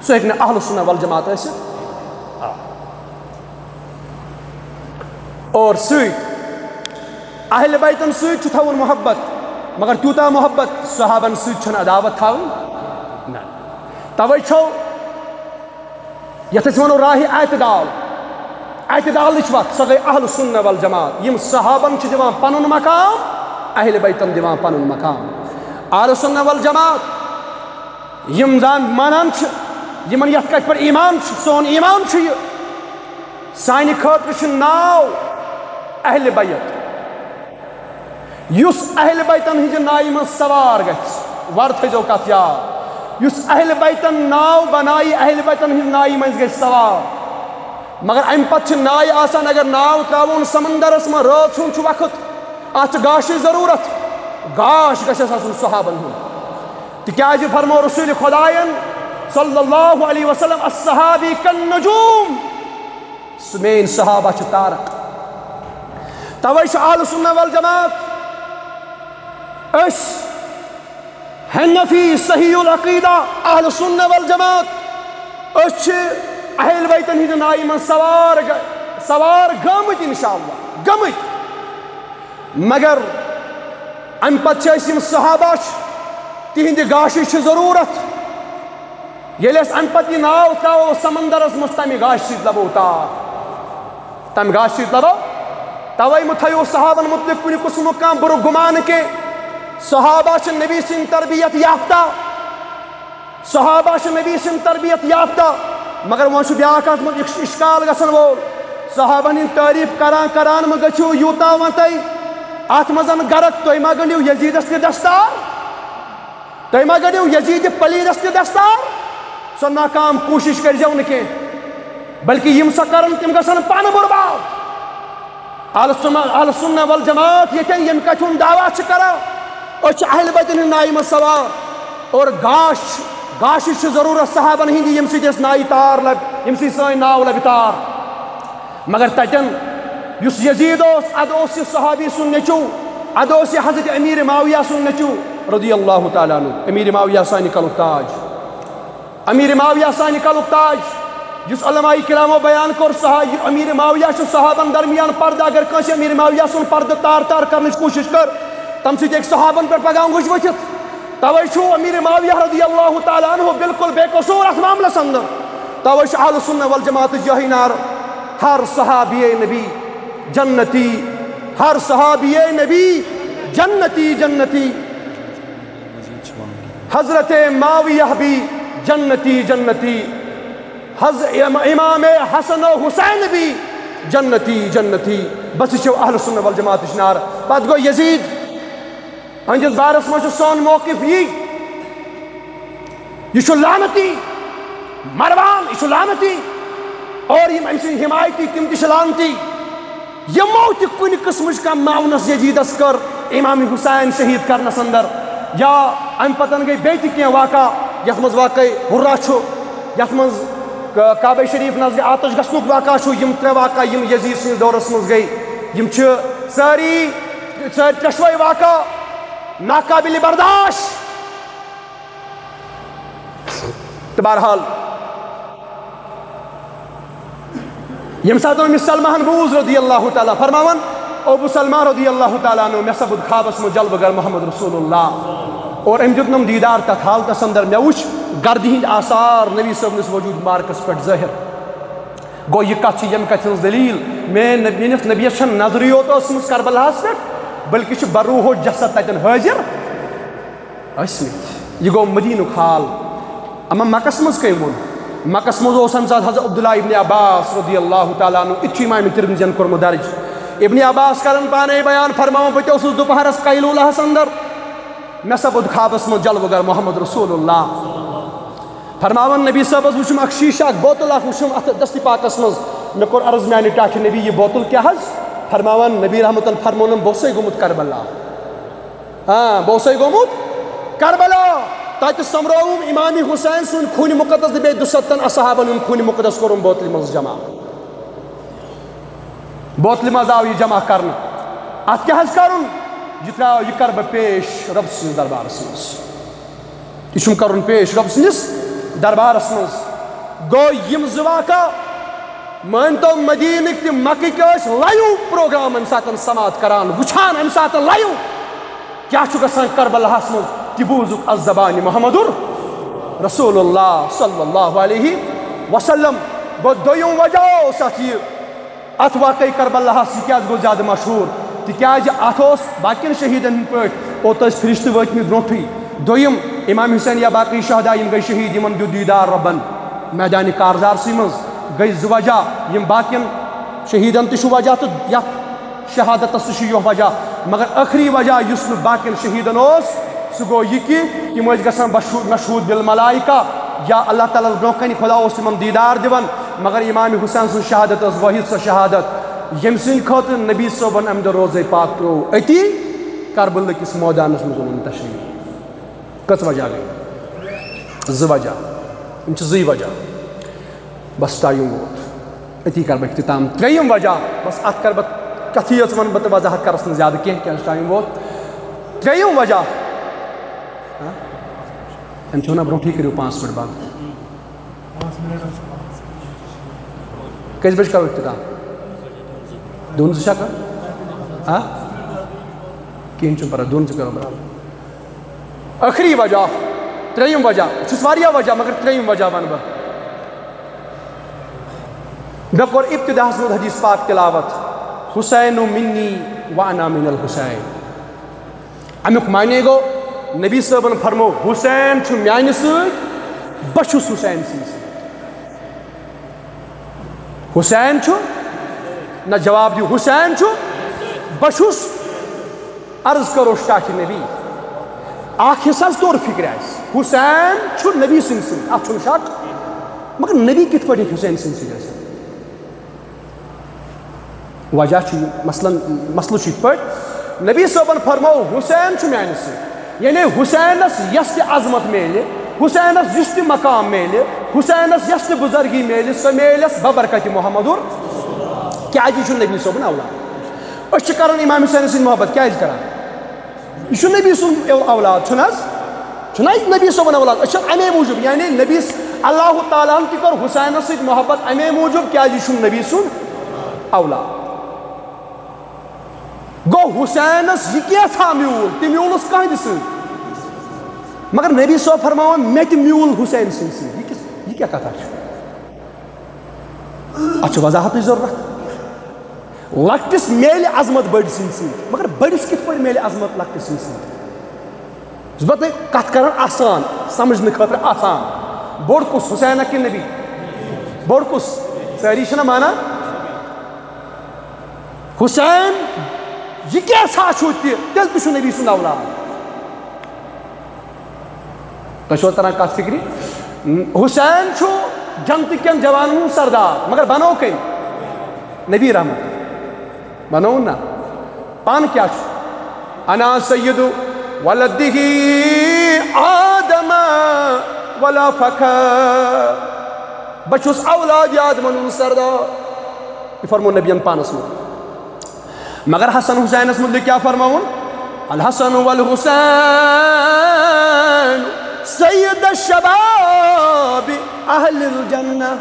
سُہ ہیٚکہِ نہٕ اہل سنہ والجماعت ٲسِتھ۔ آ۔ اور سۭتۍ اہل بیتن سۭتۍ چھُ تھاوُن محبت، مگر تیوٗتاہ محبت صحابن سۭتۍ چھُنہٕ عداوت تھاوٕنۍ۔ نہ۔ توے چھو یتھ أسۍ ونو راہ اعتدال، اعتدالٕچ وتھ، سۄ گٔے اہل سنہ والجماعت۔ یِم صحابن چھِ دِوان پنُن مقام، اہل بیتن دِوان پنُن مقام۔ اہل سنہ والجماعت یِم زن مانان چھِ، یِمن یتھ کتھِ پٮ۪ٹھ ایمان چھُ، سون ایمان چھُ یہِ، سانہِ خٲطرٕ چھُ ناو اہل بیت۔ یُس اہل بیتن ہٕنٛزِ نایہِ منٛز سوار گژھِ، وَر تھٲیزیو کتھ یاد، یُس اہل بیتن ناو بنایہِ، اہل بیتن ہٕنٛزِ نایہِ منٛز گژھِ سوار، مگر امہِ پتہٕ چھِ نایہِ آسان، اگر ناو ترٛاوون سمندرس منٛز، رٲژ ہُنٛد چھُ وقت، اتھ چھِ گاشِچ ضروٗرت، گاش گژھٮ۪س آسُن صحابن ہُنٛد۔ تِکیازِ فرمو رسول خداین صلی اللہ علیہ وسلم، "الصحابی کالنجوم"، سُہ میٲنۍ صحابہ چھِ تارک۔ توے چھُ اہل سنہ والجماعت أسۍ حنفی صحیح العقیدہ اہل سنہ والجماعت، أسۍ چھِ اہل بیتن ہٕنٛزِ نایہِ منٛز سوار گ-، سوار گٔمٕتۍ انشاءاللہ، گٔمٕتۍ۔ مگر امہِ پتہٕ چھِ اَسہِ یِم صحابہ چھِ، تِہنٛدِ گاشِچ چھِ ضروٗرت۔ ییٚلہِ أسۍ امہِ پتہٕ یہِ ناو ترٛاوو سمندرس منٛز، تمہِ گاشہِ سۭتۍ لبو تار، تمہِ گاشہِ سۭتۍ لبو۔ توے مہٕ تھٲیِو صحابن مُتعلق کُنہِ قٕسمُک کانٛہہ بُرٕ گُمان کینٛہہ۔ صحابہ چھِ نبی سٕنٛدۍ تربیت یافتہ۔ صحابہ چھِ نبی سٕنٛدۍ تربیت یافتہ، مگر وۄنۍ چھُ بیٛاکھ اَتھ منٛز اِش-، اِشکال گژھن وول۔ صحابن ہٕنٛدۍ تعریٖف کران کران مہ گٔژھِو یوٗتاہ وۄنۍ تُہۍ اَتھ منٛز غرق، تُہۍ ما گٔنٛڈِو یزیٖدس تہِ دستار؟ تُہۍ ما گٔنٛڈِو یزیٖد پلیٖدس تہِ دستار؟ سۄ ناکام کوٗشِش کٔرۍزیو نہٕ کینٛہہ، بلکہِ یِم سۄ کرن، تِم گژھن پانہٕ برباد۔ اہل سنہ، اہل سنہ والجماعت ییٚتٮ۪ن ییٚمہِ کتھِ ہُنٛد دعویٰ چھِ کران، أسۍ چھِ اہل بیتن ہٕنٛدِ نایہِ منٛز سوار، اور گاش، گاشِچ چھِ ضروٗرت صحابن ہٕنٛدِ، ییٚمہِ سۭتۍ اَسہِ نایہِ تار لبہِ، ییٚمہِ سۭتۍ سٲنۍ ناو لبہِ تار۔ مگر تتٮ۪ن یُس یزید اوس، ادٕ اوس یہِ صحابی سُنٛد نیٚچو، ادٕ اوس یہِ حضرت امیر معاویہ سُنٛد نیٚچو رضی اللہ تعالیٰ عنہ، امیر معاویہ سانہِ کلُک تاج۔ امیر معاویہ سانہِ کلُک تاج، یُس علماء کرامو بیان کوٚر، صحا-، یہِ امیر معاویہ چھُ صحابن درمیان پردٕ، اگر کٲنٛسہِ امیر معاویہ سُنٛد پردٕ تار تار کرنٕچ کوٗشش کٔر، تمہِ سۭتۍ ہیٚکہِ صحابن پٮ۪ٹھ پگاہ انگُش ؤتھِتھ۔ توے چھُ امیر معاویہ رضی اللہ تعالیٰ عنہ بالکل بے قصوٗر اتھ معاملس اندر۔ توے چھُ اہل سنہ والجماعتٕچ یہے نعرٕ، ہر صحابی نبی جنتی، ہر صحابی نبی جنتی، جنتی۔ حضرت معاویہ بھی جنتی، جنتی۔ حض-، امام حسن و حسین بھی جنتی، جنتی۔ بس، یہِ چھُ اہل سنہ والجماعتٕچ نعرٕ۔ پتہٕ گوٚو یزید۔ أہنٛدِس بارس منٛز چھُ سون موقف یی، یہِ چھُ لعنتی۔ مروان، یہِ چھُ لعنتی۔ اور یِم أمۍ سٕنٛدۍ حمایتی، تِم تہِ چھِ لعنتی۔ یِمو تہِ کُنہِ قٕسمٕچ کانٛہہ معاونت یزیدس کٔر امام حسین شہید کرنس اندر، یا امہِ پتن گٔے بیٚیہِ تہِ کینٛہہ واقعہ، یتھ منٛز واقعے حرہ چھُ، یتھ منٛز ک-، کعبہ شریف نزدِ آتش گژھنُک واقعہ چھُ، یِم ترٛےٚ واقعہ یِم یزید سٕنٛدِس دورس منٛز گٔے، یِم چھِ سٲری، سٲری ترٛٮ۪شوَے واقعہ ناقابل برداشت۔ تہٕ بہرحال، ییٚمہِ ساتہٕ أمِس سلماہن بوٗز رضی اللہ تعالیٰ، فرماوان، ابو سلمہ رضی اللہ تعالیٰ عنہ، مےٚ سپُد خوابس منٛز جلوٕ گر محمد رسول اللہ، اور أمۍ دیُتنم دیٖدار تتھ حالتس اندر، مےٚ وُچھ گردِ ہٕنٛدۍ آثار نبی صٲبنِس وجود مبارکس پٮ۪ٹھ ظٲہر۔ گوٚو، یہِ کتھ چھِ ییٚمہِ کتھِ ہٕنٛز دٔلیٖل، مےٚ نبی، میٲنِس نبیَس چھَنہٕ نظرٕے یوت ٲسمٕژ کربلاہس پٮ۪ٹھ، بلکہِ چھُ بروحو جسد تتٮ۪ن حٲضِر ٲسمٕتۍ۔ یہِ گوٚو مدیٖنُک حال۔ اما مکس منٛز کٔمۍ ووٚن؟ مکس منٛز اوس امہِ ساتہٕ حضرت عبداللہ ابن عباس رضی اللہ تعالیٰ عنہ، یہِ تہِ چھُ امام ترمذین کوٚرمُت درج۔ ابن عباس کرن پانے بیان، فرماوان، بہٕ تہِ اوسُس دُپہرس قیلولہس اندر، مےٚ سپُد خوابس منٛز جلوٕ گر محمد رسول اللہ۔ فرماوان، نبی صٲبس وُچھُم اکھ شیٖشہٕ، اکھ بوتل اکھ وُچھُم اتھ دستِ پاکس منٛز۔ مےٚ کوٚر عرض، میانہِ ٹاٹھہِ نبی، یہِ بوتل کیٛاہ حض؟ فرماوان، نبی رحمتن فرمونم، بہٕ اوسے گوٚمُت کربلا۔ آ، بہٕ اوسے گوٚمُت کربلا۔ تتہِ سۄمرووُم امام حسین سُنٛد خوٗنہِ مقدس تہٕ بیٚیہِ دُستن اصحابن ہُنٛد خوٗنہِ مقدس کوٚرُم بوتلہِ منٛز جمع۔ بوتلہِ منٛز آو یہِ جمع کرنہٕ۔ اتھ کیٛاہ حض کرُن؟ یہِ ترٛاو، یہِ کرٕ بہٕ پیش رۄب سٕنٛدِس دربارس منٛز۔ یہِ چھُم کرُن پیش رۄب سٕنٛدِس دربارس منٛز۔ گوٚو، یِم زٕ واقعہ مٲنۍ تو، مدیٖنٕکۍ تہِ مکٕکۍ ٲسۍ لایِو پروگرام اَمہِ ساتہٕ سماعت کران، وٕچھان اَمہِ ساتہٕ لایِو کیٛاہ چھُ گژھان کربلاہَس منٛز، تہِ بوٗزُکھ از زبانہِ محمد رسول اللہ صلی اللہ علیہ وسلم۔ گوٚو، دوٚیِم وجہ اوس اَتھ یہِ، اَتھ واقعے کربلاہَس یہِ کیٛازِ گوٚو زیادٕ مشہوٗر؟ تِکیٛازِ اَتھ اوس باقیَن شہیٖدَن ہٕنٛدۍ پٲٹھۍ، اوٚت ٲسۍ فرشتہٕ وٲتمٕتۍ برونٛٹھٕے۔ دوٚیِم، امام حسین یا باقٕے شہدا یِم گٔے شہیٖد، یِمَن دیُت دیٖدار رۄبَن میدانِ کارزارسٕے منٛز۔ گٔے زٕ وجہ، یِم باقیَن شہیٖدَن تہِ چھُ وجہ تہٕ یَتھ شہادتَس تہِ چھُ یہِ وجہ، مگر ٲخری وجہ یُس نہٕ باقیَن شہیٖدَن اوس، سُہ گوٚو یہِ کہِ تِم ٲسۍ گژھان بشو-، مشہوٗد بالملائکہ، یا اللہ تعالیٰ ہَس برونٛہہ کَنہِ خدا اوس تِمَن دیٖدار دِوان، مگر امام حسین سٕنٛز شہادت ٲس وٲحد سۄ شہادت، ییٚمہِ سٕنٛدِ خٲطرٕ نبی صٲبَن اَمہِ دۄہ روزے پاک ترٛوو أتی کربلہٕ کِس مٲدانَس منٛز اوٚنُن تشریٖف۔ کٔژ وجہ گٔے؟ زٕ وجہ۔ یِم چھِ زٕے وجہ۔ بس ٹایم ووت۔ أتی کرٕ بہٕ اختتام۔ ترٛیٚیِم وجہ، بس اَتھ کرٕ بہٕ کَتھٕے یٲژ وَنہٕ بہٕ تہٕ وضاحت کرس نہٕ زیادٕ کینٛہہ، کیٛازِ ٹایم ووت۔ ترٛیٚیِم وجہ، ہاں؟ أمۍ چھِ وَنان برونٛٹھٕے کٔرِو پانٛژھ منٹ بنٛد۔ کٔژِ بجہِ کرو اختتام؟ دُہن زٕ چھا کران؟ ہاں؟ کِہیٖنۍ چھُنہٕ پرواے، دُہن زٕ کرو برابر۔ ٲخری وجہ، ترٛیٚیِم وجہ، چھُس واریاہ وجہ، مگر ترٛیٚیِم وجہ وَنہٕ بہٕ۔ مےٚ کوٚر ابتداہَس منٛز حدیث پاک تلاوت، "حسین منی وانا من الحسین۔" اَمیُک معنی گوٚو، نبی صٲبَن فرموو، "حسین چھُ میانہِ سۭتۍ، بہٕ چھُس حسین سٕنٛدِ سۭتۍ۔" حسین چھُ؟ نہ، جواب دِیِو، حسین چھُ؟ بہٕ چھُس؟ عرض کرو شاہ نبی، اکھ حصہٕ حظ توٚر فکرِ اَسہِ، حسین چھُ نبی سٕنٛدِ سۭتۍ، اَتھ چھُنہٕ شک، مگر نبی کِتھ پٲٹھۍ ہیٚکہِ حسین سٕنٛدِ سۭتۍ ٲسِتھ؟ وجہ چھُ یہِ، مثلاً، مسلہٕ چھُ یِتھ پٲٹھۍ، نبی صٲبن فرموو، "حسین چھُ میانہِ سۭتۍ"، یعنی حسینس یۄس تہِ عظمت میلہِ، حسینس یُس تہِ مقام میلہِ، حسینس یۄس تہِ بزرگی میلہِ، سۄ میلٮ۪س ببرکت محمد۔ کیازِ یہِ چھُ نبی صٲبُن اولاد۔ أسۍ چھِ کران امام حسین سۭتۍ محبت، کیازِ کران؟ یہِ چھُ نبی سُنٛد اولاد، چھُنہٕ حظ؟ چھُنہٕ حظ نبی صٲبُن اولاد؟ أسۍ چھِ اَمے موٗجوٗب، یعنی نبی س-، اللہ تعالیٰ ہن تہِ کٔر حسینس سۭتۍ محبت اَمے موٗجوٗب، کیازِ یہِ چھُنہٕ نبی سُنٛد اولاد۔ گوٚو حسینس یہِ کینٛژھا میوٗل، تہِ میوٗلُس کٕہٕنٛدِ سۭتۍ۔ مگر نبی صٲب فرماوان، "مےٚ تہِ میوٗل حسین سٕنٛدِ سۭتۍ۔" یہِ کِس، یہِ کیٛاہ کتھا چھِ؟ اتھ چھِ وضاحتٕچ ضروٗرت۔ لۄکٹِس میلہِ عظمت بٔڑۍ سٕنٛدِ سۭتۍ، مگر بٔڑِس کِتھ پٲٹھۍ میلہِ عظمت لۄکٹِس سٕنٛدِ سۭتۍ؟ یُس بہٕ تۄہہِ کتھ کران آسان، سمجھنہٕ خٲطرٕ آسان۔ بوٚڑ کُس، حسین کِنہٕ نبی؟ بوٚڑ کُس؟ سٲری چھِنہ مانان؟ حسین، یہِ کیٛاہ سا چھُو تہِ، تیٚلہِ تہِ چھُ نبی سُنٛد اولاد۔ تۄہہِ چھُوا تران کتھ فکرِ؟ حسین چھُ جنتہٕ کٮ۪ن جوانن ہُنٛد سردار، مگر بنوو کٔمۍ؟ نبی رحمت۔ بنووُن نا؟ پانہٕ کیٛاہ چھُ؟ "انا سید ولدہ آدم ولا فخر۔" بہٕ چھُس اولاد آدمن ہُنٛد سردار۔ یہِ فرموو نبین پانس مُتعلق۔ مگر حسن حسینس مُتعلق کیٛاہ فرماوُن؟ "الحسن والحسین سید الشباب اہل الجنہ۔"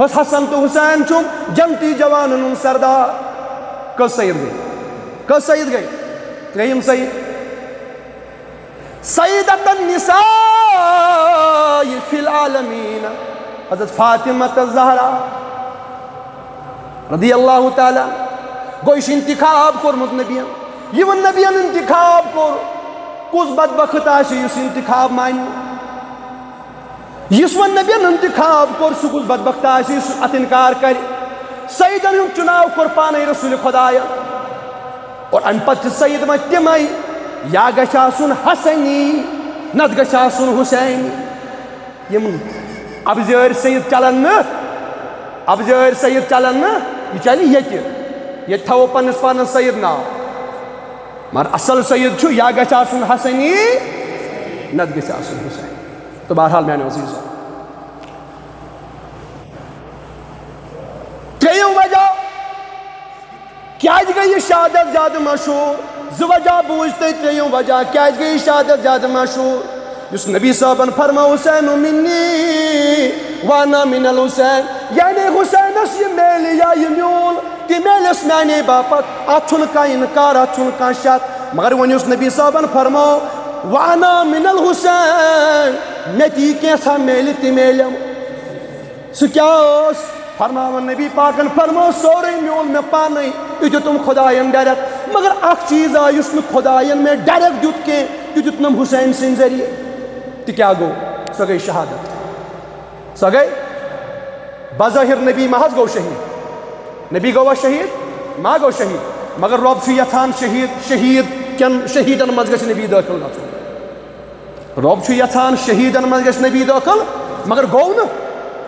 حس-، حسن تہٕ حسین چھُ جنتی جوانن ہُنٛد سردار۔ کٔژ سید گٔے؟ کٔژ سید گٔے؟ ترٛیٚیِم سید۔ سیدۃ النساء فی العالمین، حضرت فاطمہ الزہرا رضی اللہ تعالیٰ۔ گوٚو، یہِ چھُ انتخاب کوٚرمُت نبیَن۔ یہِ وۄنۍ نبیَن انتخاب کوٚر، کُس بدبخت آسہِ یُس انتخاب مانہِ؟ یُس وۄنۍ نبیَن انتخاب کوٚر، سُہ کُس بدبخت آسہِ یُس اتھ انکار کرِ؟ سیدن ہُنٛد چُناو کوٚر پانے رسول خدایَن۔ اور امہِ پتہٕ چھِ سید وۄنۍ تِمے، یا گژھِ آسُن حسنی، نتہٕ گژھِ آسُن حسینی۔ یِم ابزٲرۍ سید چلن نہٕ، ابزٲرۍ سید چلن نہٕ، یہِ چلہِ ییٚتہِ۔ ییٚتہِ تھاوو پننِس پانس سید ناو۔ مگر اصل سید چھُ یا گژھِ آسُن حسنی، نتہٕ گژھِ آسُن حسینی۔ تہٕ بہرحال میانیو عزیزو، ترٛیٚیِم وجہ کیٛازِ گٔے یہِ شہادت زیادٕ مشہوٗر؟ زٕ وجہ بوٗزۍ تۄہہِ، ترٛیٚیِم وجہ کیٛازِ گٔے یہِ شہادت زیادٕ مشہوٗر؟ یُس نبی صٲبن فرموو، "حسین منی وانا من الحسین"، یعنی حسینس یہِ میلہِ یا یہِ میول، تہِ میلٮ۪س میانے باپتھ۔ اتھ چھُنہٕ کانٛہہ انکار، اتھ چھُنہٕ کانٛہہ شک۔ مگر وۄنۍ یُس نبی صٲبن فرموو، "وانا من الحسین"، مےٚ تہِ یہِ کینٛژھا میلہِ، تہِ میلٮ۪م۔ سُہ کیٛاہ اوس؟ فرماوان نبی پاکن فرموو، "سورُے میول مےٚ پانے، یہِ دیُتُم خداین ڈائریکٹ۔ مگر اکھ چیز آو، یُس نہٕ خداین مےٚ ڈائریکٹ دیُت کینٛہہ، یہِ دیُتنم حسین سٕنٛدِ ذٔریعہٕ۔" تہِ کیٛاہ گوٚو؟ سۄ گٔے شہادت۔ سۄ گٔے بظٲہر نبی محض گوٚو شہید۔ نبی گوٚوا شہید؟ ما گوٚو شہید۔ مگر رۄب چھُ یژھان شہید، شہید کٮ۪ن، شہیدن منٛز گژھِ نبی دٲخل گژھُن۔ رۄب چھُ یژھان شہیدن منٛز گژھِ نبی دٲخل، مگر گوٚو نہٕ۔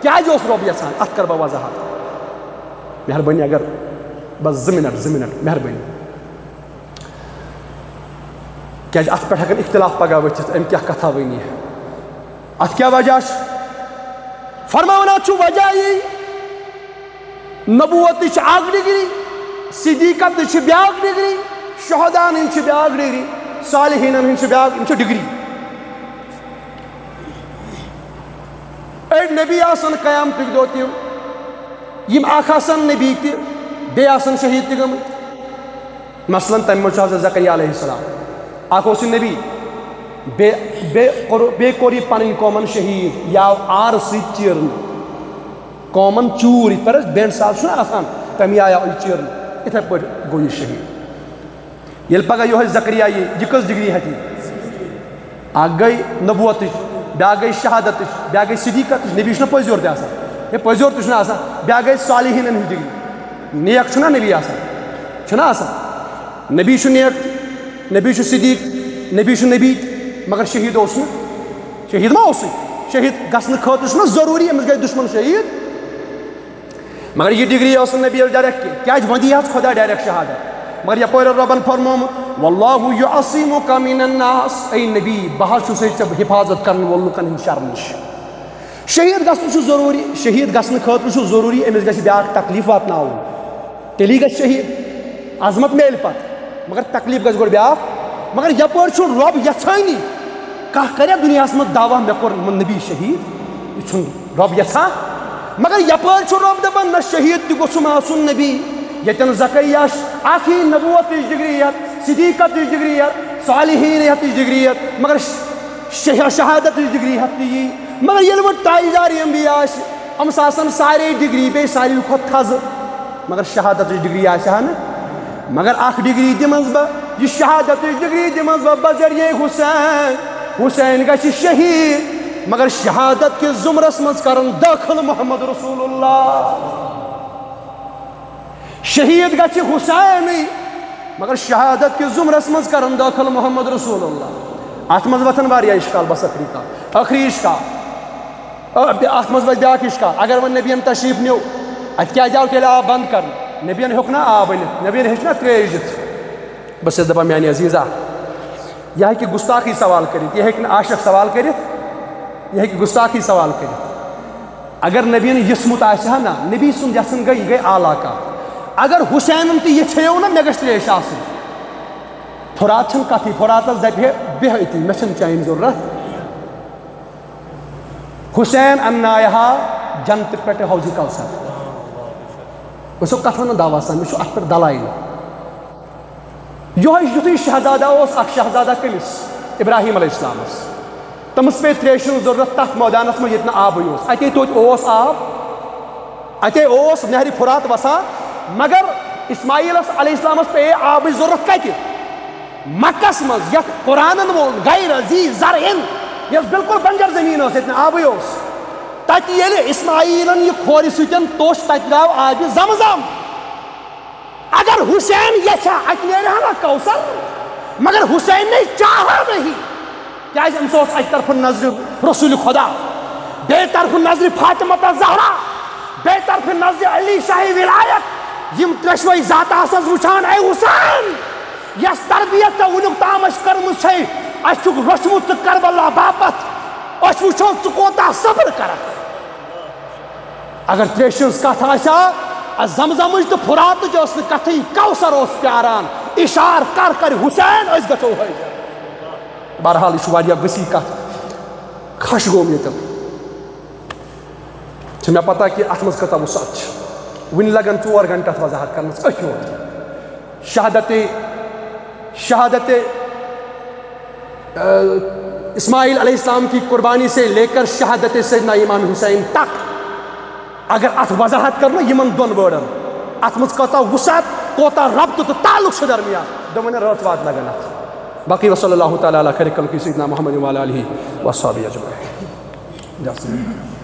کیٛازِ اوس رۄب یژھان؟ اتھ کرٕ بہٕ وضاحت۔ مہربٲنی، اگر بس زٕ منٹ، زٕ منٹ، مہربٲنی۔ کیٛازِ اتھ پٮ۪ٹھ ہٮ۪کن اختلاف پگاہ ؤتھِتھ، أمۍ کیٛاہ کتھا ؤنی۔ اتھ کیٛاہ وجہ چھُ؟ فرماوان، اتھ چھُ وجہ یی، نبوتٕچ چھِ اکھ ڈگری، صدیقتٕچ چھِ بیٛاکھ ڈگری، شہداہن ہٕنٛز چھِ بیٛاکھ ڈگری، صالحیٖنن ہٕنٛز چھِ بیٛاکھ، یِم چھِ ڈگری۔ أڑۍ نبی آسن قیامتٕکۍ دۄہ تِم، یِم اکھ آسن نبی تہِ، بیٚیہِ آسن شہید تہِ گٔمٕتۍ۔ مثلاً، تَمہِ منٛز چھُ حضرت زکریا علیہ السلام۔ اکھ اوس یہِ نبی، بیٚیہِ، بیٚیہِ کوٚر، بیٚیہِ کوٚر یہِ پنٕنۍ قومن شہید، یہِ آو عارٕ سۭتۍ چیرنہٕ۔ قومن چوٗر، یِتھ پٲٹھۍ اَسہِ بینڈ ساز چھُنہ آسان، تَمی آیہِ آو یہِ چیرنہٕ۔ یِتھے پٲٹھۍ گوٚو یہِ شہید۔ ییٚلہِ پگاہ یِہوٚے زکریا یی، یہِ کٔژ ڈگری ہٮ۪تھ یی؟ اکھ گٔے نبوتٕچ، بیٛاکھ گٔے شہادتٕچ، بیٛاکھ گٔے صدیقتٕچ۔ نبی چھُنہ پٔزۍ یور تہِ آسان، ہے، پٔزۍ یور تہِ چھُنہ آسان۔ بیٛاکھ گٔے صالحیٖنن ہٕنٛز ڈگری۔ نیک چھُنہ نبی آسان؟ چھُنہ آسان؟ نبی چھُ نیک، نبی چھُ صدیق، نبی چھُ نبی تہِ، مگر شہید اوس نہٕ۔ شہید ما اوسُے؟ شہید گژھنہٕ خٲطرٕ چھُنہ ضروٗری أمِس گژھِ دُشمن شہید۔ مگر یہِ ڈگری ٲس نہٕ نبی یس ڈائریکٹ کینٛہہ۔ کیٛازِ؟ وۄنۍ دی حض خدا ڈائریکٹ شہادت۔ مگر یپٲرۍ اوس رۄبن فرمومُت، "واللہ یعصمک من الناس"، اے نبی، بہٕ حض چھُسے ژےٚ حفاظت کرن وول لُکن ہٕنٛدِ شرٕ نِش۔ شہید گژھُن چھُ ضروٗری، شہید گژھنہٕ خٲطرٕ چھُ ضروٗری أمِس گژھِ بیٛاکھ تکلیٖف واتناوُن، تیٚلی گژھِ شہید، عظمت میلہِ پتہٕ، مگر تکلیٖف گژھِ گۄڈٕ بیٛاکھ۔ مگر یپٲرۍ چھُ رۄب یژھٲنی کانٛہہ کرِ دُنیاہس منٛز دعویٰ، مےٚ کوٚر نبی شہید، یہِ چھُنہٕ رۄب یژھان۔ مگر یپٲرۍ چھُ رۄب دپان، نہ، شہید تہِ گوٚژھُم آسُن نبی۔ ییٚتٮ۪ن زکریا اکھ یی نبوتٕچ ڈگری ہٮ۪تھ، صدیقتٕچ ڈگری ہٮ۪تھ، صالحیٖنیتٕچ ڈگری ہٮ۪تھ، مگر شہ-، شہادتٕچ ڈگری ہٮ۪تھ تہِ یی۔ مگر ییٚلہِ وۄنۍ تاجدار انبیاء آسہِ، أمِس آسن سارے ڈگری بیٚیہِ ساروی کھۄتہٕ تھزٕ، مگر شہادتٕچ ڈگری آسہِ ہا نہٕ۔ مگر اکھ ڈگری دِمس بہٕ، یہِ شہادتٕچ ڈگری دِمس بہٕ بذریعہ حسین۔ حسین گژھِ شہید، مگر شہادت کِس زمرس منٛز کرن دٲخل محمد رسول اللہ۔ شہید گژھِ حسینٕے، مگر شہادت کِس زمرس منٛز کرن دٲخل محمد رسول اللہ۔ اتھ منٛز وۄتھن واریاہ اشکال، بس ٲخری کتھ، ٲخری اشکال۔ آ، بے-، اتھ منٛز وۄتھِ بیٛاکھ اشکال، اگر وۄنۍ نبین تشریف نیو، اتہِ کیٛازِ آو تیٚلہِ آب بند کرنہٕ؟ نبین ہیوٚک نا آب أنِتھ؟ نبین ہیٚچھ نا ترٛیش دِتھ؟ بہٕ چھُس دپان، میانہِ عزیزا، یہِ ہیٚکہِ گستاخی سوال کٔرِتھ، یہِ ہیٚکہِ نہٕ عاشق سوال کٔرِتھ، یہِ ہیٚکہِ گستاخی سوال کٔرِتھ۔ اگر نبین یژھمُت آسہِ ہا نا، نبی سُنٛد یژھُن گٔے، یہِ گٔے اعلیٰ کتھ۔ اگر حسینن تہِ یژھیو نا، مےٚ گژھِ ترٛیش آسٕنۍ، فرات چھنہٕ کتھٕے، فراتس دپہِ ہے، بیٚہہ أتی، مےٚ چھنہٕ چانہِ ضروٗرت۔ حسین اننایہا جنتہٕ پٮ۪ٹھٕ حوض کوثر۔ بہٕ چھُسو کتھ ونان دعویٰ سان، مےٚ چھُ اتھ پٮ۪ٹھ دلائل۔ یِہوٚے یُتھُے شہزادہ اوس، اکھ شہزادہ کٔمِس؟ ابراہیم علیہ السلامس۔ تٔمِس پیٚیہِ ترٛیشہِ ہٕنٛز ضروٗرت تتھ مٲدانس منٛز ییٚتہِ نہٕ آبٕے اوس۔ اتے توتہِ اوس آب، اتے اوس نہرِ فرات وسان، مگر اسماعیلس علیہ السلامس پیٚیہِ آبٕچ ضروٗرت کتہِ؟ مکس منٛز، یتھ قرآنن ووٚن، "غیر ذی زرع"، یۄس بالکل بنجر زمین ٲس، ییٚتہِ نہٕ آبٕے اوس۔ تتہِ ییٚلہِ اسماعیلن یہِ کھورِ سۭتۍ توٚچھ، تتہِ درٛاو آبِ زمزم۔ اگر حسین یژھِ ہا، اتہِ نیرِ ہا نا کوثر، مگر حسین نے چاہا نہیں۔ کیازِ؟ أمِس اوس اکہِ طرفہٕ نظرِ رسول خدا، بیٚیہِ طرفہٕ نظرِ فاطمہ زہرا، بیٚیہِ طرفہٕ نظرِ علی شاہ ولایت۔ یِم ترٛیشوے ذاتہٕ آسس وٕچھان، اے حسین، یۄس تربیت ژےٚ وُنیُک تام اَسہِ کٔرمٕژ چھے، اَسہِ چھُکھ رچھمُت ژٕ کربلا باپتھ، أسۍ وٕچھو ژٕ کوتاہ صبر کرکھ۔ اگر ترٛیشہِ ہٕنٛز کتھ آسہِ ہا، زمزمٕچ تہٕ فراتٕچ ٲس نہٕ کتھٕے، کوثر اوس پیاران، اشارٕ کر کرِ حسین، أسۍ گژھو حٲضِر۔ بہرحال، یہِ چھُ واریاہ وسیع کتھ، خۄش گوٚوم ییٚتٮ۪ن۔ مےٚ پتہ کہِ اَتھ منٛز کۭژاہ وُسعت چھِ۔ وُنہِ لگن ژور گھنٹہٕ اَتھ وضاحت کرنس۔ أتھۍ یوت شہادت، شہادت اسماعیل علیہ السلام کی قربانی سے لے کر شہادت سیدنا امام حسین تک، اگر اتھ وضاحت کرو نا یِمن دۄن وٲڈن، اتھ منٛز کۭژاہ وُسعت، کوتاہ ربط تہٕ تعلق چھُ درمیان، دوٚپمَے نا رٲژ واد لگن اتھ۔ باقی وصلی اللہ تعالیٰ علی خیر خلقہ سیدنا محمد وعلی آلہ وصحبہ اجمعین۔